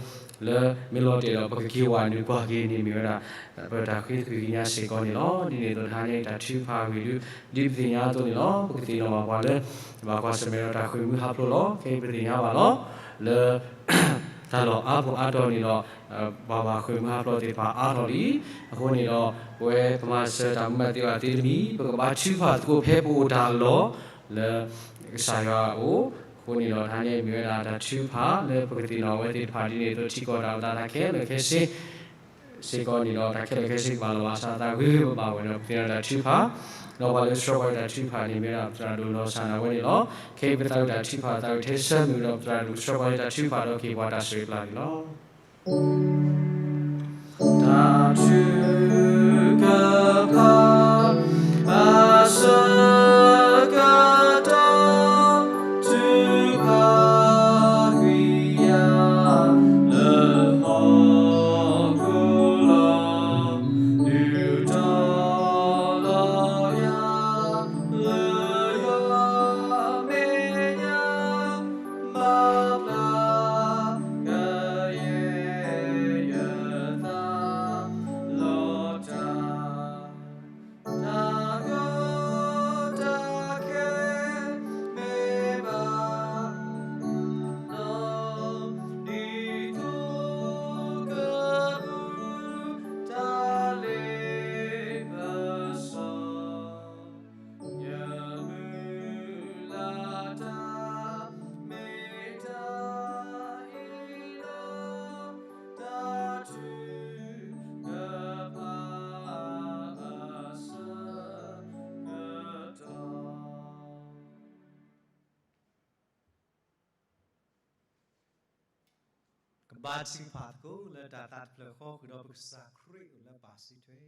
လၢမ့ၢ်လီၤတဲာ်ဒီး ပကက့ၤဝဲနုာ်ကွၢ်က့ၤန့ၣ်မ့ၢ်ဝဲဒၣ် ပတၢ်ဃ့သကွံၢ်ကညးစ့ၢ်ကီးန့ၣ်လီၤ. ဒ်န့ၣ်အသိးတဟါညါအံၤတၢ်ထုကဖၣ်အဂ့ၢ်ဒုး ဒ်ပသ့ၣ်ညါအသိးန့ၣ်လီၤ. ပကသ့ၣ်နီၣ်ဘၣ်ပှၤလၢ ဘၣ်ကွၢ်ဆၢၣ်မဲာ်ဒီးတၢ်ဃ့ၢ်မှံဟးဖျိးလီၤ. ခဲအံၤပသ့ၣ်ညါဘၣ်လီၤ လၢ တၢ်လီၢ်အါပူၤအါတီၤန့ၣ်ဒီး ပှၤဘၣ်ဃ့ၢ်မှံဟးဖျိးသ့ၣ်တဖၣ်အါထီၣ်လံ. အဃိန့ၣ်ဒီး ပဝဲပမၤစၢၤတၢ်မူဘၣ်သ့ၣ်တဖၣ်သ့တမံၤ ပကဘါထုကဖၣ်သကိးဖဲပအိၣ်တၢ်လီၢ်လၢ ကစၢ်ယွၤအအိၣ်. အဃိန့ၣ်ဒီး တဟါညါအံၤမ့ၢ်ဝဲဒၣ်တၢ်ထုကဖၣ်လၢပကသ့ၣ်နီၣ်အဝဲသ့ၣ်တဖၣ်ဒ်န့ၣ်အသိး ထံကီၢ်တၢ်အိၣ်သးတၢ်ခဲလၢာ်ခဲဆ့ စ့ၢ်ကီးန့ၣ်ဒီး တၢ်ခဲလၢာ်ခဲဆ့ကဘၣ်လီၤဘၣ်စးသးဂ့ၤဂ့ၤဘၣ်ဘၣ်ဝဲဒီး ပသ့ၣ်နီၣ်တၢ်ထုကဖၣ် ဒီးပှၤလၢဆှၢပှၤလၢတၢ်ထုကဖၣ်န့ၣ်မ့ၢ်ဝဲဒၣ် ပသရၣ်ဒိၣ်နီၢ်စၢ်နၢ်ဝဲန့ၣ်လီၤ. ခဲအံၤပသးဝံၣ်တၢ်ထုကဖၣ် သးဝံၣ်ထဲဆၢမုၢ်ဒီး ပသရၣ်ဒိၣ်ဆှၢပှၤလၢတၢ်ထုကဖၣ်ဒီးက့ၤပှၤတၢ်ဆိၣ်ဂ့ၤပျၢ်န့ၣ်လီၤ. တၢ်ထုကဖၣ် အဆၢကတီၢ် ထုကဖၣ်ကွံာ်ယၤ လၢဟီၣ်ခိၣ်လီၤ ဒုးတီၤလီၤယၤ လၢယွၤမဲာ်ညါ ဘၣ်ဖျါ ကယဲၢ်ယသးလီၤတၢ် တၢ်ကီတၢ်ခဲမ့ၢ်ဘၣ်နီၢ် ဒ်သိးကပူၤ တၢ်လ့ပစီ ယမုၢ်လၢ်တၢ် မ့ၢ်တၢ်အ့ၣ်လိာ် တၢ်ထုကဖၣ်အဆၢကတီၢ် ကဘါထုကဖၣ်သကိးလၢတၢ်သးတဖျၢၣ်ဃီ ဃုာ်ဒီးပကစၢ်ခရံာ်အိၣ်လၢပၢ်စုထွဲ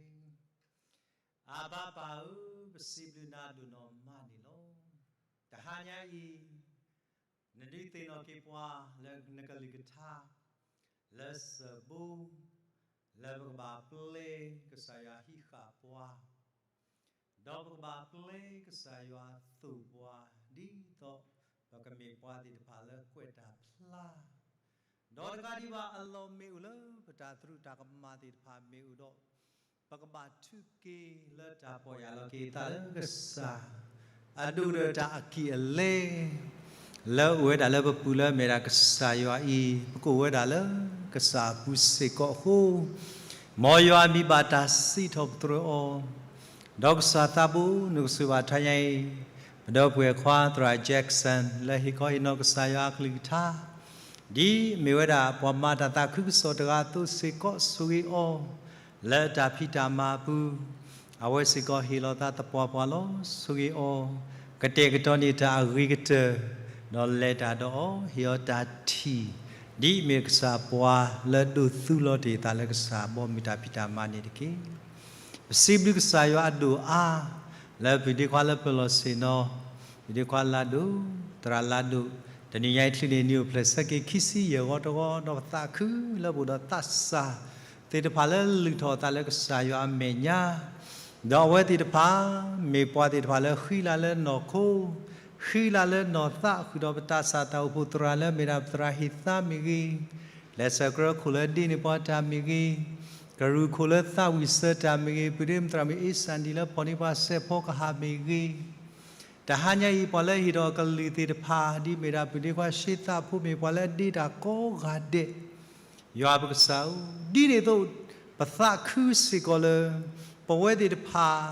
အဘၣ်ပၢ်ဧၢ, ပစံးဘျုးနၤဒိၣ်နီၢ်မးန့ၣ်လီၤ. တဟါညါအံၤ နဒုးသ့ၣ်နီၣ်က့ၤပှၤလၢနကလုၢ်ကထါ လၢစၢဘိ လၢပကဘၣ်ပျဲကစၢ်ယွၤဟံးဃာ်ပှၤ ဒီးပကဘၣ်ပျဲကစၢ်ယွၤသိၣ်ပှၤ ဒ်သိးပကမ့ၢ်ပှၤသ့ၣ်တဖၣ်လၢကွဲးတၢ်ဖျါ ဒီးတကးဒံးဘၣ်အလီၢ်မ့ၢ်အိၣ်လၢပတၢ်သရူးတၢ်ကမၣ်သ့ၣ်တဖၣ်မ့ၢ်အိၣ်ဒီး ပကဘၣ်ထုးက့ၤလၢတၢ်ပီၢ်ယၢ်လီၤက့ၤသးလၢကစၢ် အဒိၣ်ဒီးတၢ်အကံၢ်အလဲ လၢအအိၣ်ဝဲဒၣ်လၢပပူၤလၢအမ့ၢ်ဒၣ်ကစၢ်ယွၤအံၤ ပကအိၣ်ဝဲဒၣ်လၢကစၢ်အပူၤစ့ၢ်ကီးအဃိ မ်ယွၤမံၤဘၣ်တၢ်စံးထီၣ်ပတြၢၤအီၤ ဒီးကစၢ်သးဘိ နကဆိၣ်ဂ့ၤဘၣ်တဟါညါအံၤ ပဒီပုၢ်ဝဲၢ်ခွါသရၣ် Jackson လၢဟ့ၣ်ခီဟ့ၣ်နီၤကစၢ်ယွၤအကလုၢ်ကထါ ဒ်မ့ၢ်ဝဲဒၣ်ပှၤမၤတၢ်သးခုကစီၣ်တဂၤအသိးစ့ၢ်ကီး ဆိၣ်ဂ့ၤအီၤ လၢတၢ်ဖံးတၢ်မၤအပူၤ အဝဲစ့ၢ်ကီးဟ့ၣ်လီၤသးသပှၢ်ပှၢ်လီၤ. ဆိၣ်ဂ့ၤအီၤ ကတဲာ်ကတီၤန့ၢ်တၢ်အဂ့ၤကတၢၢ် ဒီးလဲၤတၢ်ဒီးအီၤ ဟ့ၣ်အီၤတၢ်ထံၣ် ဒ်အမ့ၢ်ကစၢ်ပှၤလၢဒိးသူလီၤတ့ၢ်သးလၢကစၢ်ဘီမုၢ်တၢ်ဖံးတၢ်မၤန့ၣ်တက့ၢ်. ပစံးဘျုးကစၢ်ယွၤအဒိၣ်အါ လၢပုၢ်ဒ့ခွါလၢပၢၤလီၢ်ဆ့ၣ်နီၤ ပုၢ်ဒ့ခွါလါဒိၣ် သရၣ်လါဒိၣ် တနံၤညါအံၤချုးန့ၣ် နံၣ်အိၣ်ဖျဲၣ်ဆၢက့ၤခံဆံယဲၢ်ဂီၤတဂီၤ ဒီးပသးခုလၢပအိၣ်ဒီးသးစၢ်သ့ၣ်တဖၣ်လၢလုၢ်ထီၣ်အသးလၢကစၢ်ယွၤအမဲာ်ညါ ဒီးအဝဲသ့ၣ်တဖၣ် မ့ၢ်ပှၤသ့ၣ်တဖၣ်လၢဃံလၤလၢနီၢ်ခိ ဃံလၤလၢနီၢ်သး ဃုာ်ဒီးပတၢ်စၢ်တၢ်အိၣ်ဖှိၣ်သရၣ်လၢအမ့ၢ်ဒၣ်ပသရၣ်ဟ့ၣ်သါမ့ၢ်ဂ့ၤ, လဲၤဆၢကြၢးခိၣ်လၢဒ့န့ၢ်ပှၤတၢ်မ့ၢ်ဂ့ၤ, ကရူၢ်ခိၣ်လၢသးဝံၣ်စၢၤတၢ်မ့ၢ်ဂ့ၤ, ပုၢ်ဒ့မုၣ်သရၣ်မုၣ်အ့စၣ်ဒံးလၢဖီၣ်န့ၢ်ပှၤစဲးဖီကဟၣ်မ့ၢ်ဂ့ၤ, တဟါညါအံၤ ပှၤလၢဟ့ၣ်ထီၣ်အကလုၢ်သ့ၣ်တဖၣ် ဒ်မ့ၢ်ဒၣ်ပုၢ်ဒ့ခွါရှ့သးဖိမ့ၢ်ပှၤလၢအဒ့တၢ်ကိးဂၤဒဲး ယွၤပကစၢ်ဧၢ, ဒ်န့ၣ်အသိး ပသးခုစ့ၢ်ကီးလၢ ပဝဲသ့ၣ်တဖၣ်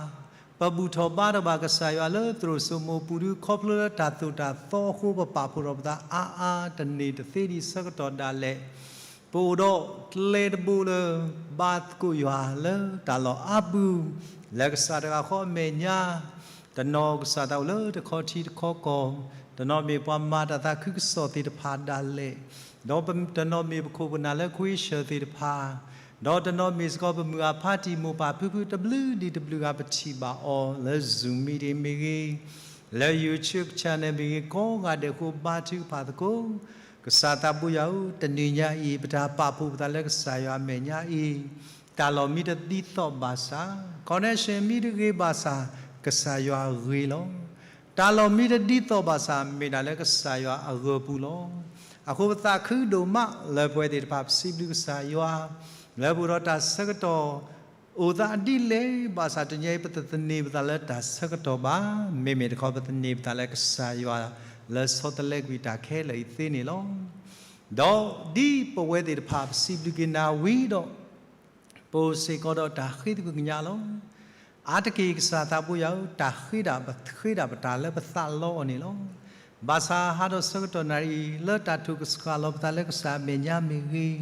ပဘူၣ်ထီၣ်ဘါထီၣ်ဘၣ်ကစၢ်ယွၤလၢသရိာ်စိမိၤပူၤဒု ခီဖျိလၢတၢ်သိၣ်တၢ်သီအဃိ ပပာ်ဖှိၣ်ထီၣ်ပသးအါအါတန့ၢ်တသ့ဒံးဆၢကတီၢ်ဒၣ်လဲာ် ပအိၣ်ဒီးကျဲတဘိလၢ ဘါသကိးယွၤလၢတၢ်လီၢ်အါပူၤ လၢကစၢ်တဂၤဃီအမဲာ်ညါ တနီၤကစၢ်တၢ်အိၣ်လၢတခီထံတခီကီၢ်, တနီၤမ့ၢ်ပှၤမၤတၢ်သးခုကစီၣ်သ့ၣ်တဖၣ်ဒၣ်လဲာ်, ဒီးတနီၤမ့ၢ်ပခိၣ်ပနၢ်လၢခွ့ဆၢၣ်သ့ၣ်တဖၣ်, ဒီးတနီၤမ့ၢ်စ့ၢ်ကီးပမုၢ်အဖါတံၢ်မိၢ်ပၢ်ဖုဖုတဘျုးဒံးတဘျုးဂၤပထံၣ်ဘၣ်အီၤလၢ Zoom meeting မ့ၢ်ဂ့ၤ, လၢ YouTube channel မ့ၢ်ဂ့ၤကိးဂၤဒဲးအဃိ ဘါထုကဖၣ်သကိး, ကစၢ်သးဘိယွၤဧၢ, တနံၤညါအံၤ ပတၢ်ပာ်ဖှိၣ်ပသးလၢကစၢ်ယွၤအမဲာ်ညါအံၤ တၢ်လီၢ်မ့ၢ်တဒ်သိးဘၣ်ဆၣ်, connection မ့ၢ်တဂ့ၤဘၣ်ဆၣ်, ကစၢ်ယွၤဂ့ၤလီၤ. တၢ်လီၢ်မ့ၢ်တဒ်သိးဘၣ်ဆၣ် မ့ၢ်ဒၣ်လၢကစၢ်ယွၤအဂၢၤပူၤလီၤ. အဃိပသးခုဒိၣ်မးလၢပဝဲသ့ၣ်တဖၣ် ပစံးဘျုးကစၢ်ယွၤ လၢပအိၣ်ဒီးတၢ်ဆၢကတီၢ် အိၣ်သးဒ်လဲၣ်ဘၣ်ဆၣ် တနံၤအံၤ ပတသန့ၤပသးလၢတၢ်ဆၢကတီၢ်ဘၣ်, မ့မ့ၢ်တခီ ပသန့ၤပသးလၢကစၢ်ယွၤ လၢဆီတလဲကွံာ်တၢ်ခဲလၢာ်အံၤသ့န့ၣ်လီၤ. ဒီးဒ်ပဝဲသ့ၣ်တဖၣ် ပစံးဘျုးက့ၤနၤဝံၤဒီး ပအိၣ်စ့ၢ်ကီးဒီးတၢ်ဃ့သကွံာ်ကညးလီၤ. အါတက့ၢ်ကစၢ်သးဘိယွၤဧၢ, တၢ်ဃ့ဒၣ်ပဃ့ဒၣ်ပတၢ်လၢပသးလီအီၤန့ၣ်လီၤ. ဘၣ်ဆၣ်ဟးဒီးဆၢကတီၢ်နၣ်ရံၣ် လၢတၢ်ထိၣ်ကစှၤလီၤပသးလၢကစၢ်အမဲာ်ညါမ့ၢ်ဂ့ၤ,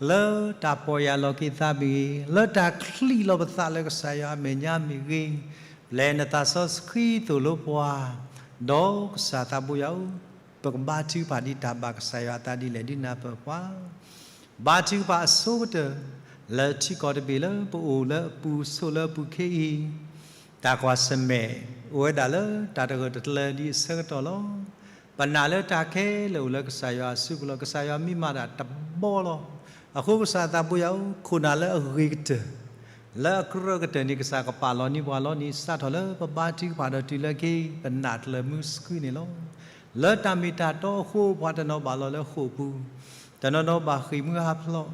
လၢတၢ်ပီၢ်ယၢ်လီၤက့ၤသးမ့ၢ်ဂ့ၤ, လၢတၢ်ချံးလီၤပသးလၢကစၢ်ယွၤအမဲာ်ညါမ့ၢ်ဂ့ၤ, ပျဲနသးစီဆှံသိၣ်လိပှၤ, ဒီးကစၢ်သးဘိယွၤဧၢ, ပကဘါထုကဖၣ်ဒ်တၢ်ဘၣ်ကစၢ်ယွၤအသးဒ်လဲၣ် ဒုးနၢ်ပၢၢ်ပှၤ ဘါထုကဖၣ်အဆိကတၢၢ် လၢထံကီၢ်တဘ့ၣ်လၢပအိၣ်လၢအပူၤ ဆိးလၢအပူၤခ့အံၤ, တၢ်ကွၢ်ဆၢၣ်မဲာ် အိၣ်ဝဲဒၣ်လၢတၢ်တဂၢၢ်တကျၢၤဒ်အဆၢကတီၢ်လီၤ. ပနာ်လၢတၢ်ခဲလၢာ်အိၣ်လၢကစၢ်ယွၤအစုပူၤလီၤ. ကစၢ်ယွၤမ့ၢ်မၤတၢ်တဘီလီၤ. အဃိကစၢ်သးဘိယွၤဧၢ, ခိၣ်နၢ်လၢအဂ့ၤကတၢၢ် လၢအကြၢးကတၢၢ်န့ၣ် ကစၢ်ကပာ်လီၤန့ၢ်ပှၤလီၤန့ၣ် စးထီၣ်လၢပဘါထုကဖၣ်ဒီးတုၤလၢခဲအံၤ ပနာ်တလၢာ်မုၢ်ဆှုန့ၣ်လီၤ. လၢတၢ်မ့ၢ်တၢ်တီအဃိ ပှၤတနီၤဘၣ်လီၤလၢဃိာ်ပူၤ, တနီၤနီၤဘၣ်ဃ့ၢ်မှံဟးဖျိး,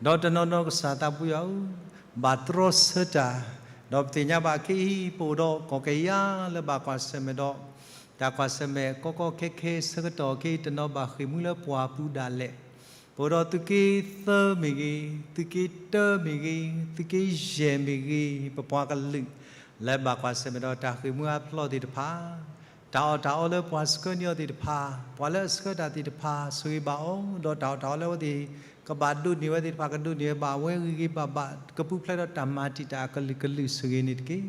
ဒီးတနီၤနီၤကစၢ်သးဘိယွၤဧၢ, ဘၣ်တြီဆၢတၢ်, ဒီးပသ့ၣ်ညါဘၣ်ခဲအံၤ ပအိၣ်ဒီးကီၢ်ကယၤလၢဘၣ်ကွၢ်ဆၢၣ်မဲာ်ဒီး တၢ်ကွၢ်ဆၢၣ်မဲာ်ကီကီခဲခဲဆၢကတီၢ်ခဲအံၤ တနီၤဘၣ်ဃ့ၢ်မှံလၢပှၢ်ပူၤဒၣ်လဲာ် ပအိၣ်ဒီးသုးက့သၢမ့ၢ်ဂ့ၤ, သုးက့တၢမ့ၢ်ဂ့ၤ, သုးက့ယဲၢ်မ့ၢ်ဂ့ၤ, ပပှၤကလုာ် လၢဘၣ်ကွၢ်ဆၢၣ်မဲာ်ဒီးတၢ်ဃ့ၢ်မှံဟးဖျိးသ့ၣ်တဖၣ်, တၢ်အီၣ်တၢ်အီလၢပှၤဆှၢန့ၢ်အီၤသ့ၣ်တဖၣ်, ပှၤလၢအဆှၢတၢ်သ့ၣ်တဖၣ် ဆိၣ်ဂ့ၤဘၣ်အီၤ, ဒီးတၢ်အီၣ်တၢ်အီလၢအဝဲသ့ၣ် ကဘၣ်ဒိးန့ၢ်ဝဲသ့ၣ်တဖၣ် ကဒိးန့ၢ်ဝဲဘၣ်ဝဲဂ့ၤဂ့ၤ ဘၣ်ဘၣ်ကပူၤဖျဲးဒီးတၢ်မၤတံာ်တာ်အကလုာ်ကလုာ် ဆိၣ်ဂ့ၤန့ၣ်တက့ၢ်.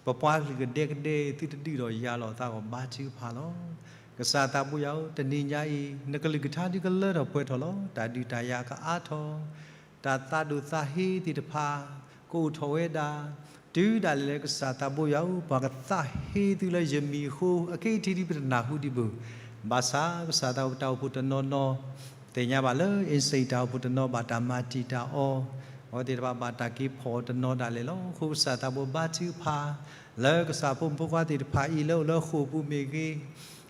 ပပှၤကလုာ်ကဒဲကဒဲ သုတဒုးဒီးယၤလီၤသးဂီၢ် ဘါထုကဖၣ်လီၤ. ကစၢ်သးဘိယွၤဧၢ, တနံၤညါအံၤ နကလုၢ်ကထါဒုးကလၢထီၣ်ပှဲၤထီၣ်လီၤ. တၢ်ဒုးတၢ်ယၤကအါထီၣ်, တၢ်သးဒိၣ်သးဟ့သ့ၣ်တဖၣ် ကအိၣ်ထီၣ်ဝဲဒၣ်, တုၤဒၣ်လဲာ်လၢကစၢ်သးဘိယွၤဧၢ, ပှၤကသးဟ့သုလၢယမံၤအဃိ အခဲအံၤထံဒ်ပတနၢ်ဟူဒံးဘၣ်. ဘၣ်ဆၣ်ကစၢ်သးဘိ တၢ်အိၣ်ဖှိၣ်တနီၤနီၤ သ့ၣ်ညါဘၣ်လၢ အ့စ့ၣ် တၢ်အိၣ်ဖှိၣ်တနီၤဘၣ်တၢ်မၤတံာ်တာ်အီၤ, အဝဲသ့ၣ်တဖၣ်ဘၣ်တၢ်က့ၤဖီၣ်တနီၤဒၣ်လဲာ်လီၤ. အဃိကစၢ်သးဘိဘါထုကဖၣ် လၢကစၢ်ဖိမုၣ်ဖိခွါသ့ၣ်တဖၣ်အံၤ လၢအိၣ်လၢဃိာ်ပူၤမ့ၢ်ဂ့ၤ,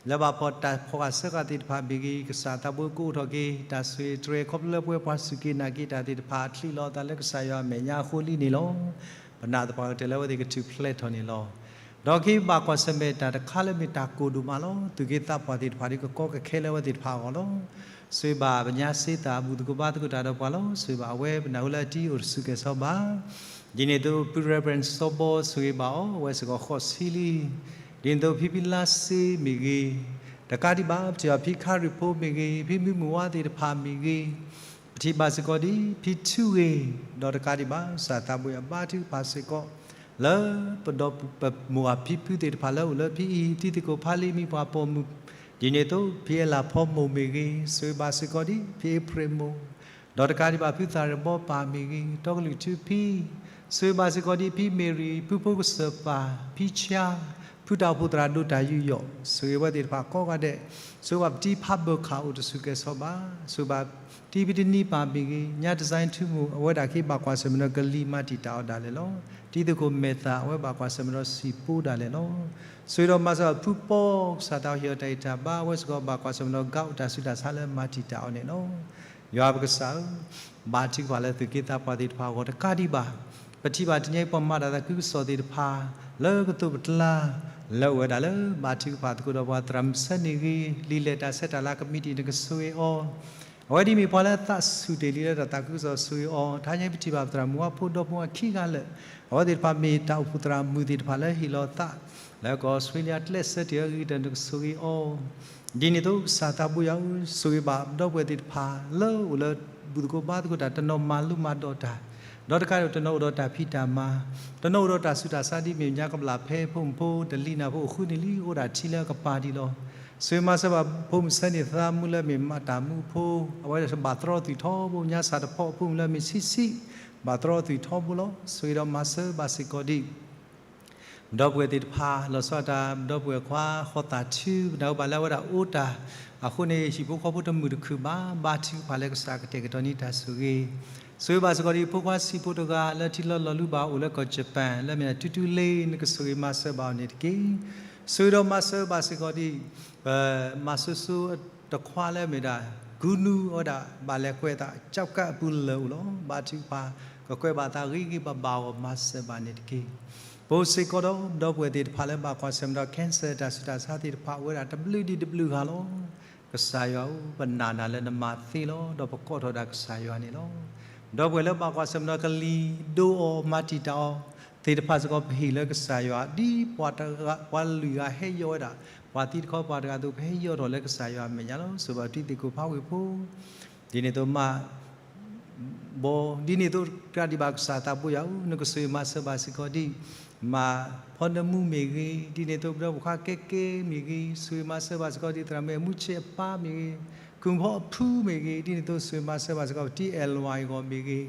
လၢဘၣ်ဖီၣ်တၢ်ဖီၣ်ဃာ်ဆှၢဃာ်သ့ၣ်တဖၣ်မ့ၢ်ဂ့ၤ, ကစၢ်သးဘိကအိၣ်ထီၣ်က့ၤ တၢ်ဆိၣ်ဂ့ၤတြဲၤခီဖျိလၢပဝဲပှၤစူၢ်က့ၤနာ်က့ၤတၢ်သ့ၣ်တဖၣ် ချံးလီၤအသးလၢကစၢ်ယွၤအမဲာ်ညါအဃိလံန့ၣ်လီၤ. ပနာ်သပှၢ်ကတၢၢ်လၢအဝဲသ့ၣ်ကထူၣ်ဖျဲးထီၣ်န့ၣ်လီၤ. ဒီးကဘၣ်ကွၢ်ဆၢၣ်မဲာ်တၢ်တခါလၢမ့ၢ်တၢ်ကိၢ်ဒိၣ်မးလီၤ. သူၣ်က့သးပှၢ်သ့ၣ်တဖၣ်ဒီးကကီကခဲလၢအဝဲသ့ၣ်တဖၣ်အဂီၢ်လီၤ. ဆိၣ်ဂ့ၤဘၣ်ပညါစ့သး ဘူၣ်သကိးဘါသကိးတၢ်ဒီးပှၤလီၤ. ဆိၣ်ဂ့ၤဘၣ်အဝဲ ပနၢ်ဟူလၢအတံၤအိၣ်တဆူၣ်ကဲၤဆီဘၣ် ဒ်န့ၣ်အသိး ဖု Reverend စီဘီ ဆိၣ်ဂ့ၤဘၣ်အီၤ အဝဲစ့ၢ်ကီးဃိးဆံလံ. ဒ်န့ၣ်အသိး ဖံဖံလါစ့မ့ၢ်ဂ့ၤ, တကးဒံးဘၣ် ပထံၣ်ဘၣ်ဖံခါရံၣ်ဖိမ့ၢ်ဂ့ၤ, ဖံမုၢ်မုၢ်ဝါသ့ၣ်တဖၣ်မ့ၢ်ဂ့ၤ, ပထံၣ်ဘၣ်စ့ၢ်ကီးဒ် ဖံထူဂ့ၤ, ဒီးတကးဒံးဘၣ် ကစၢ်သးဘိယွၤဘါထုကဖၣ်စ့ၢ်ကီး လၢပဒီပုၢ်ဝဲၢ်ဖံဖုသ့ၣ်တဖၣ်လၢအိၣ်လၢဖံအံၤ တံၤသကိးဖါလံ မ့ၢ်ပှၤပိာ်မုၣ်, ဒ်န့ၣ်အသိး ဖံအဲလးဖီမိၢ်မ့ၢ်ဂ့ၤ, ဆိၣ်ဂ့ၤဘၣ်စ့ၢ်ကီးဒ် ဖံအ့ဖြ့ၣ်မိၢ် ဒီးတကးဒံးဘၣ် ဖုသးရဘီပၢ်မ့ၢ်ဂ့ၤ, တီကလုာ်ထူဖံ, ဆိၣ်ဂ့ၤဘၣ်စ့ၢ်ကီးဒ်ဖံမ့ၢ်ရံၣ်, ဖုဖိကစၢၢ်ပၢ်, ဖံဆါ, ဖုတၢ်အိၣ်ဖှိၣ်သရၣ်ဒိၣ်တၢ်ယူးယီၣ်, ဆိၣ်ဂ့ၤဝဲသ့ၣ်တဖၣ်ကိးဂၤဒဲး, ဆိၣ်ဂ့ၤဘၣ်ပတံၤဖးဘၢၣ်ခးအိၣ်တဆူၣ်ကဲၤဆီဘၣ်, ဆိၣ်ဂ့ၤဘၣ်တံၤဖံတနံၤပၢ်မ့ၢ်ဂ့ၤ, ညါတစဲထူမိၢ် အဝဲဒၣ်က့ၤဘၣ်ကွၢ်ဆၢၣ်မဲာ်ဒီးကလံၤမၤတံာ်တာ်အီၤဒၣ်လဲာ်လီၤ. တံၤသကိးမဲာ်သၣ် အဝဲဘၣ်ကွၢ်ဆၢၣ်မဲာ်ဒီးစံာ်ပူဒၣ်လဲာ်လီၤ. ဆိၣ်ဂ့ၤဒီးမၤစၢၤဘၣ်ဖုပီ ကစၢ်သးဟ့ၣ်အီၤတၢ်ဂံၢ်တၢ်ဘါ အဝဲစ့ၢ်ကီးဘၣ်ကွၢ်ဆၢၣ်မဲာ်ဒီးကးအိၣ်တၢ်ဆူးတၢ်ဆါလၢမၤတံာ်တာ်အီၤန့ၣ်လီၤ. ယွၤပကစၢ်ဧၢ, ဘါထုကဖၣ်လၢသူၣ်က့သးပှၢ်သ့ၣ်တဖၣ်အဂီၢ်တကးဒံးဘၣ်, ပထံၣ်ဘၣ်တနံၤအံၤပှၤမၤတၢ်သးခုကစီၣ်သ့ၣ်တဖၣ် လၢကသိးပကျါ လၢအဝဲဒၣ်လၢဘါထုကဖၣ်သကိးဒီးပှၤသရၣ်မုၣ်ဆၢန့ၣ်ဂ့ၤ, လံာ်လဲၢ်တၢ်ဆဲးတၢ်လၤကမံးတံာ် နကဆိၣ်ဂ့ၤအီၤ အဝဲဒ်မ့ၢ်ပှၤလၢအသးဆူၣ်တ့ၢ်လံလၢတၢ်သးခုကစီၣ် ဆိၣ်ဂ့ၤအီၤ, တဟါညါပထံၣ်ဘၣ်ပသရၣ်မုၣ်ဝါဖိဒီဖိခံဂၤလၢာ်, အဝဲသ့ၣ်တဖၣ်မ့ၢ်တၢ်အိၣ်ဖှိၣ်သရၣ်မုၣ်သ့ၣ်တဖၣ်လၢဟ့ၣ်လီၤသး လၢကီၢ်အီစထြ့လယါကျဲးစၢးတ့ၢ်အဂ့ၤကတၢၢ် နကဆိၣ်ဂ့ၤအီၤ, ဒ်န့ၣ်အသိးကစၢ်သးဘိယွၤဧၢ, ဆိၣ်ဂ့ၤဘၣ်ဒီပုၢ်ဝဲၢ်သ့ၣ်တဖၣ် လၢအိၣ်လၢဘူၣ်သကိးဘါသကိးတၢ် တနီၤမၤလိမၤဒိးတၢ်, ဒီးတကးဒံးတနီၤအိၣ်ဒီးတၢ်ဖံးတၢ်မၤ, တနီၤအိၣ်ဒီးတၢ်ဆူးတၢ်ဆါဒ်မ့ၢ်ညါကဘျၣ်ဖဲဖိမုၣ်ဖိတလံၤနၢ်ဖိအိၣ်ဃုန့ၣ်လံ အိၣ်ဒၣ်ထံလၢအကပၤဒံးလီၤ. ဆိၣ်ဂ့ၤမၤစၢၤဘၣ်ဖိမုၣ်ဆၢန့ၣ်သးမုၢ်လၢမ့ၢ်မၤတၢ်မူဖိ, အဝဲဘၣ်သရီသုးထီဘိ ညါစၢ်တဖီဖိမုၣ်လၢမ့ၢ်ဆံးဆံး, ဘၣ်သရီသုးထီဘိလီၤ. ဆိၣ်ဂ့ၤဒီးမၤစၢၤဘၣ်စ့ၢ်ကီးဒ် ဒီပုၢ်ဝဲၢ်သ့ၣ်တဖၣ် လီၤဆီဒၣ်တၢ် ဒီပုၢ်ဝဲၢ်ခွါဃီသးထု ပနၢ်ဟူဘၣ်လၢအဝဲဒၣ်အိၣ်တၢ်အဃိန့ၣ် ဟံၣ်ဖိဃီဖိတမုာ်တခုၣ်ဘၣ်, ဘါထုကဖၣ်လၢကစၢ်ကတဲာ်ကတီၤန့ၢ်တၢ်ဆိၣ်ဂ့ၤ, ဆိၣ်ဂ့ၤဘၣ်စ့ၢ်ကီးဒ်အံၤ ဖိခွါဆံးဖိတဂၤလၢထံလီၢ်လီၤလူၤဘၣ်အိၣ်လၢကီၢ်ယပၣ် လၢအမ့ၢ်ဒၣ် တူတူလ့ နကဆိၣ်ဂ့ၤမၤစၢၤဘၣ်အီၤန့ၣ်တက့ၢ်. ဆိၣ်ဂ့ၤဒီးမၤစၢၤဘၣ်စ့ၢ်ကီးဒ်အံၤ ပမၤစိၤစိၤတခွါလၢအမ့ၢ်ဒၣ် ကူနူအဝဲဒၣ် ဘၣ်လဲၤကွဲးအသး ကၠီကးအပူၤလၢာ်အိၣ်လီၤ. ဘါထုကဖၣ် ကကွဲးဘၣ်သးဂ့ၤဂ့ၤဘၣ်ဘၣ်အဂီၢ် မၤစၢၤဘၣ်န့ၣ်တက့ၢ်. ပအိၣ်စ့ၢ်ကီးဒီး ဒီပုၢ်ဝဲၢ်သ့ၣ်တဖၣ်လၢဘၣ်ကွၢ်ဆၢၣ်မဲာ်ဒီး cancer တၢ်ဆူးတၢ်ဆါသ့ၣ်တဖၣ် အိၣ်ဝဲဒၣ်တဘျုးဒံးတဘျုးဂၤလီၤ. ကစၢ်ယွၤဧၢ, ပနာ်နၤလၢနမၤသ့လီၤ. ဒီးပကိးထီၣ်ဒၣ်ကစၢ်ယွၤန့ၣ်လီၤ. ဒီပုၢ်ဝဲၢ်လၢဘၣ်ကွၢ်ဆၢၣ်မဲာ်ဒီးကလံၤဒိအီၤ မၤတံာ်တာ်အီၤသ့ၣ်တဖၣ်စ့ၢ်ကီး ပဟ့ၣ်လၢကစၢ်ယွၤ ဒ်ပှၤတဂၤ ပှၤလွံၢ်ဂၤဟဲယီၢ်ဝဲဒၣ် ပှၤသံတခီပှၤတဂၤအသိး ပဟဲယီၢ်ထီၣ်လၢကစၢ်ယွၤအမဲာ်ညါလီၤ. ဆိၣ်ဂ့ၤဘၣ်ပတံၤသကိးဖးဝ့ၢ်ဖိ ဒ်န့ၣ်အသိးမး ဘီ ဒ်န့ၣ်အသိး တၢ်ဒံးဘၣ်ကစၢ်သးပှၢ်ယွၤဧၢ, နကဆိၣ်ဂ့ၤမၤစၢၤဘၣ်စ့ၢ်ကီးဒ်အံၤ, မၤဖီနမူမ့ၢ်ဂ့ၤ, ဒ်န့ၣ်အသိး ပဒီပုၢ်ဝဲၢ်ခွါကဲကဲမ့ၢ်ဂ့ၤ, ဆိၣ်ဂ့ၤမၤစၢၤဘၣ်စ့ၢ်ကီးဒ်သရၣ်မုၣ်မူဆ့အပၢ်မ့ၢ်ဂ့ၤ, ကုၢ်ဖီအဖုမ့ၢ်ဂ့ၤ, ဒ်န့ၣ်အသိး ဆိၣ်ဂ့ၤမၤစၢၤဘၣ်စ့ၢ်ကီး ပတံၤအဲၣ်လွးအံၤဂီၢ်မ့ၢ်ဂ့ၤ,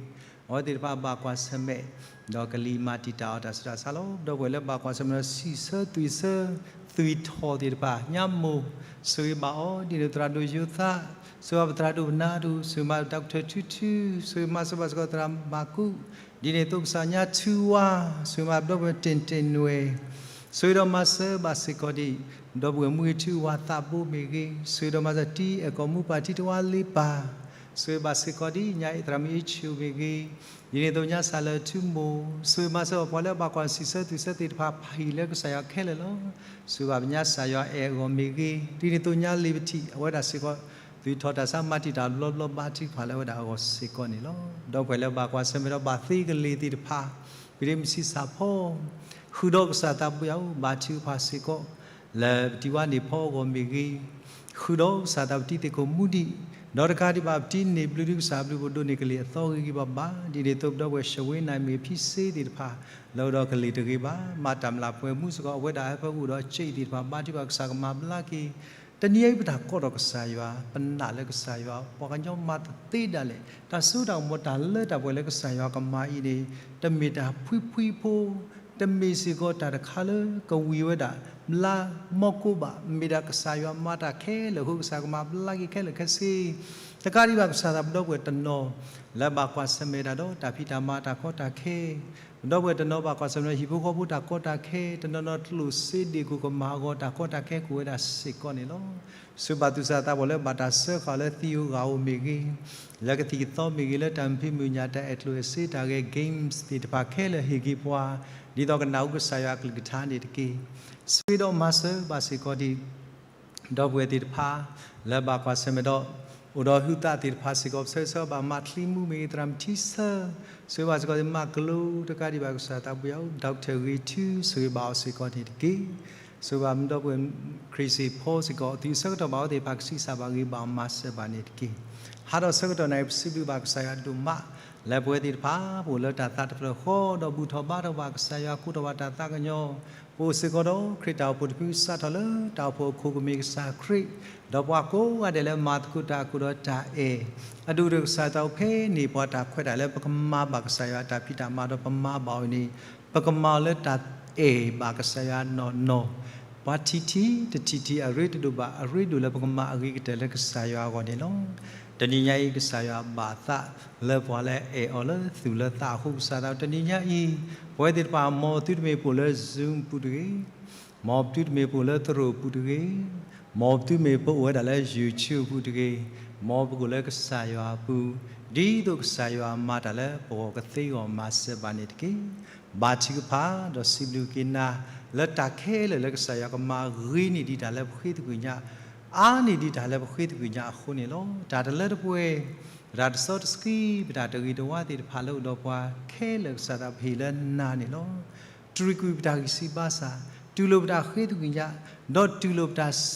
အဝဲသ့ၣ်တဖၣ်ဘၣ်ကွၢ်ဆၢၣ်မဲာ် ဒီးကလံၤမၤတံာ်တာ်အီၤတၢ်ဆူးတၢ်ဆါလီၤ. ဒီပုၢ်ဝဲၢ်လၢဘၣ်ကွၢ်ဆၢၣ်မဲာ်ဒီး စံးဆၢသွံၣ်ဆၢ သွံၣ်ထီၣ်သ့ၣ်တဖၣ် ညါမိၢ် ဆိၣ်ဂ့ၤဘၣ်အီၤ, ဒ်န့ၣ်သရၣ်ဒိၣ်ယိၤသး, ဆိၣ်ဂ့ၤဘၣ်ပသရၣ်ဒိၣ်ပနၢ်ဒိၣ်, ဆိၣ်ဂ့ၤမၤဒီကထၢၣ်ထူထူ, ဆိၣ်ဂ့ၤမၤစၢၤဘၣ်စ့ၢ်ကီးသရၣ်မၤကူး, ဒ်န့ၣ်အသိးကစၢ်ညါထူဝါ, ဆိၣ်ဂ့ၤမၤဒီပုၢ်ဝဲၢ်တ့ၢ်တ့ၢ်နွဲၣ် ဆိၣ်ဂ့ၤဒီးမၤစၢၤဘၣ်စ့ၢ်ကီးဒ်အံၤ, ဒီပုၢ်ဝဲၢ်မူဂ့ၤထူဝါသးဘိမ့ၢ်ဂ့ၤ, ဆိၣ်ဂ့ၤဒီးမၤစၢၤတံၤအဲၣ်ကီၢ်မူပၢ်ထံတဝါလ့ပၢ်, ဆိၣ်ဂ့ၤဘၣ်စ့ၢ်ကီးဒ်အံၤ ညါအံၤသရၣ်မုၣ်အ့ၣ်ဆူၣ်မ့ၢ်ဂ့ၤ, ဒ်န့ၣ်အသိးညါစၢ်လၢထူမိၢ်, ဆိၣ်ဂ့ၤမၤစၢၤပှၤလၢအဘၣ်ကွၢ်စံးဆၢသွံၣ်ဆၢသ့ၣ်တဖၣ် ပဟ့ၣ်လၢကစၢ်ယွၤခဲလၢာ်လီၤ. ဆိၣ်ဂ့ၤဘၣ်ပညါစၢ်ယွၤအဲၣ်အဂီၢ်မ့ၢ်ဂ့ၤ, ဒ်န့ၣ်အသိးညါလ့ၤပထံၣ် အဝဲဒၣ်စ့ၢ်ကီး သွံၣ်ထီၣ်တၢ်ဆါမၤတံာ်တာ်ဘျီဘျီဘါထုကဖၣ်လၢအဝဲဒၣ်အဂီၢ်စ့ၢ်ကီးန့ၣ်လီၤ. ဒီပုၢ်ဝဲၢ်လၢဘၣ်ကွၢ်ဆၢၣ်မဲာ်ဒီးဘၣ်သ့ကလ့ၤသ့ၣ်တဖၣ် ပဒ့မုၢ်ဆံးစၢ်ဖီ ဃုာ်ဒီးကစၢ်သးပှၢ်ယွၤဧၢ, ဘါထုကဖၣ်စ့ၢ်ကီး လၢပတံၤဝါန့ၢ်ဖီအဂီၢ်မ့ၢ်ဂ့ၤ, ဃုာ်ဒီးကစၢ်သးပတံၤသကိးမူဒံး, ဒီးတကးဒံးဘၣ်ပတံၤန့ၢ်ဘျုးဒုကစၢ်ဘျုး ပဒိးန့ၢ်ကလံၤအသီဂ့ၤဂ့ၤဘၣ်ဘၣ်, ဒ်န့ၣ်အသိးပဒီပုၢ်ဝဲၢ် ရှဝ့နၤမ့ၢ်ဖံစ့သ့ၣ်တဖၣ် လၢအိၣ်ဒီးကလံၤတဂ့ၤဘၣ်, မၤတၢ်မျၢ်ပှဲၤမူစ့ၢ်ကီး အဝဲဒၣ်ဟဲဖၢအိၣ်ဒီးစ့ၣ်သ့ၣ်တဖၣ် ဘါထုကဖၣ်ကစၢ်ကမၤဘျါက့ၤ တနံၤအံၤပတၢ်ကိးထီၣ်ကစၢ်ယွၤ, ပနာ်လၢကစၢ်ယွၤ ပှၤကညီမၤတသ့ဒၣ်လဲာ်, တၢ်စိတၢ်ကမီၤတၢ်လၢတၢ်ပှဲၤလၢကစၢ်ယွၤကမၤအံၤန့ၣ် တမ့ၢ်တၢ်ဖှံဖှံဖိ, တမ့ၢ်စ့ၢ်ကီးတၢ်တခါလၢကဝံၤဝဲဒၣ် ဘျါမီၢ်ကိးဘၣ်, မ့ၢ်ဒၣ်ကစၢ်ယွၤမၤတၢ်ခဲလၢာ်အဃိ ကစၢ်ကမၤဘျါက့ၤခဲလၢာ်ခဲဆ့, တကးဒံးဘၣ်ကစၢ်သးပဒီပုၢ်ဝဲၢ်တနီၤ လၢဘၣ်ကွၢ်ဆၢၣ်မဲာ်တၢ်ဒီးတၢ်ဖံးတၢ်မၤတၢ်ကီတၢ်ခဲ ပဒီပုၢ်ဝဲၢ်တနီၤဘၣ်ကွၢ်ဆၢၣ်မဲာ်ဒီးဟံၣ်ဖိဃီဖိတၢ်ကီတၢ်ခဲ, တနီၤနီၤကျိၣ်စ့ဒ့ၣ်ကိၣ်ကမၤအဂီၢ်တၢ်ကီတၢ်ခဲကအိၣ်ဝဲဒၣ်စ့ၢ်ကီးန့ၣ်လီၤ. ဆိၣ်ဂ့ၤဘၣ်သူၣ်စၢ်သးဘီၣ်လၢဘၣ်တၢ်စၢဃာ်လၢသံဧိၤဂၤဧိၤမ့ၢ်ဂ့ၤ, လၢကသံၣ်ကသီမ့ၢ်ဂ့ၤ, လၢတၢ်မုာ်ဖံးမုာ်ညၣ် တၢ်အဲၣ်ကျိၣ်အဲၣ်စ့တၢ်ဂဲၤ games သ့ၣ်တဖၣ်ခဲလၢာ်ဟ့ၣ်က့ၤပှၤ, ဒ်သိးကနၣ်ဟူကစၢ်ယွၤအကလုၢ်ကထါန့ၣ်တက့ၢ်. ဆိၣ်ဂ့ၤဒီးမၤစၢၤဘၣ်စ့ၢ်ကီးဒ် ဒီပုၢ်ဝဲၢ်သ့ၣ်တဖၣ် လၢဘၣ်ကွၢ်ဆၢၣ်မဲာ်ဒီး အိၣ်ဒီးဟုသးသ့ၣ်တဖၣ်စ့ၢ်ကီး ပဆၢဂ့ၤဆၢဝါဘၣ်မါချံမူမ့ၢ်ဂ့ၤ, သရၣ်မုၣ်ထံဆၢ, ဆိၣ်ဂ့ၤဘၣ်စ့ၢ်ကီး မါကျိၤတကးဒံးဘၣ်ကစၢ်သးပှၢ်ယွၤ ဒီကထၢၣ်ဂ့ၤထူ ဆိၣ်ဂ့ၤဘၣ်အီၤစ့ၢ်ကီးန့ၣ်တက့ၢ်. ဆိၣ်ဂ့ၤဘၣ်မူဒီပုၢ်ဝဲၢ် ခရံာ်စ့ၢ်ဖိစ့ၢ်ကီး သုးဆၢကတီၢ်ဘၣ်အဝဲသ့ၣ်တဖၣ် ကဆံးစၢ်ဘၣ်ဂ့ၤဘၣ်အီၤမၤစၢၤဘၣ်န့ၣ်တက့ၢ်. ဟါဒီးဆၢကတီၢ်နၣ်ရံၣ် ပစံးဘျုးဘၣ်ကစၢ်ယွၤဒိၣ်မး လၢပဝဲသ့ၣ်တဖၣ် ပအိၣ်လၢတၢ်သးတဖျၢၣ်ဃီ ဒီးဘူၣ်ထီၣ်ဘါထီၣ်ဘၣ်ကစၢ်ယွၤ ကိးထီၣ်ဘၣ်တၢ်သးကညီၤ, ပအိၣ်စ့ၢ်ကီးဒီးခရံာ်တၢ်အိၣ်ဖှိၣ်တဖု စးထီၣ်လၢတၢ်အိၣ်ဖှိၣ်အခိၣ်ကမ့ၢ်ကစၢ်ခရံာ်, ဒီးပှၤကိးဂၤဒဲးလၢမၤသကိးတၢ်အကိၣ်ဒီးတၢ်အဲၣ်, အဒိၣ်ကတၢၢ်ကစၢ်သးအိၣ်ဖဲန့ၣ် ပှၤတၢ်ခွဲးတၢ်ယာ်လၢပကမၤဘၣ်ကစၢ်ယွၤတၢ်ဖံးတၢ်မၤဒီးပမၤဘၣ်အီၤန့ၣ် ပကမၤအီၤလၢတၢ်အဲၣ်ဘၣ်ကစၢ်ယွၤနီၢ်နီၢ်, ပှၤထံၣ်ထံၣ်တထံၣ်ထံၣ်အရ့တဒိၣ်ဘၣ် အရ့ဒိၣ်လၢပကမၤအဂ့ၤကတၢၢ်လၢကစၢ်ယွၤအဂီၢ်န့ၣ်လီၤ. တနံၤညါအံၤ ကစၢ်ယွၤဘၣ်သးလၢပှၤလၢအအဲၣ်အီၤလၢသူၣ်လၢသးအဃိ ကစၢ်သးတနံၤညါအံၤ ပဝဲသ့ၣ်တဖၣ် မ်သုတမ့ၢ်ပအိၣ်လၢ Zoom ပူၤတဂ့ၤ, မ်သုတမ့ၢ်ပအိၣ်လၢသရိာ်ပူၤတဂ့ၤ, မ်သုမ့ၢ်ပအိၣ်ဝဲဒၣ်လၢ YouTube ပူၤတဂ့ၤ, မ်ပကအိၣ်လၢကစၢ်ယွၤအပူၤ, ဒ်သိးကစၢ်ယွၤမၤတၢ်လၢပဂီၢ်ကသ့အဂီၢ် မၤစၢၤဘၣ်န့ၣ်တက့ၢ်. ဘါထုကဖၣ်ဒီးစံးဘျုးက့ၤနၤ လၢတၢ်ခဲလၢာ်လၢကစၢ်ယွၤကမၤဂ့ၤန့ၢ်ဒံးတၢ်လၢပဃ့သကွံာ်ညါ, အါန့ၢ်ဒံးတၢ်လၢပဃ့သကွံာ်ညါအဃိန့ၣ်လီၤ. တၢ်တလၢတပှဲၤ, ပတၢ်တစီတဆှံ, ပတၢ်တဂ့ၤတဝါသ့ၣ်တဖၣ်လၢအိၣ်ဒီးပှၤခဲလၢာ် ကစၢ်သးပဟ့ၣ်လၢနၤန့ၣ်လီၤ. တြီကွံာ်ပတၢ်ဂံၢ်စၢ်ဘါစၢ်, တူၢ်လိာ်ပတၢ်ဃ့သကွံာ်ညါ, ဒီးတူၢ်လိာ်ပတၢ်စံး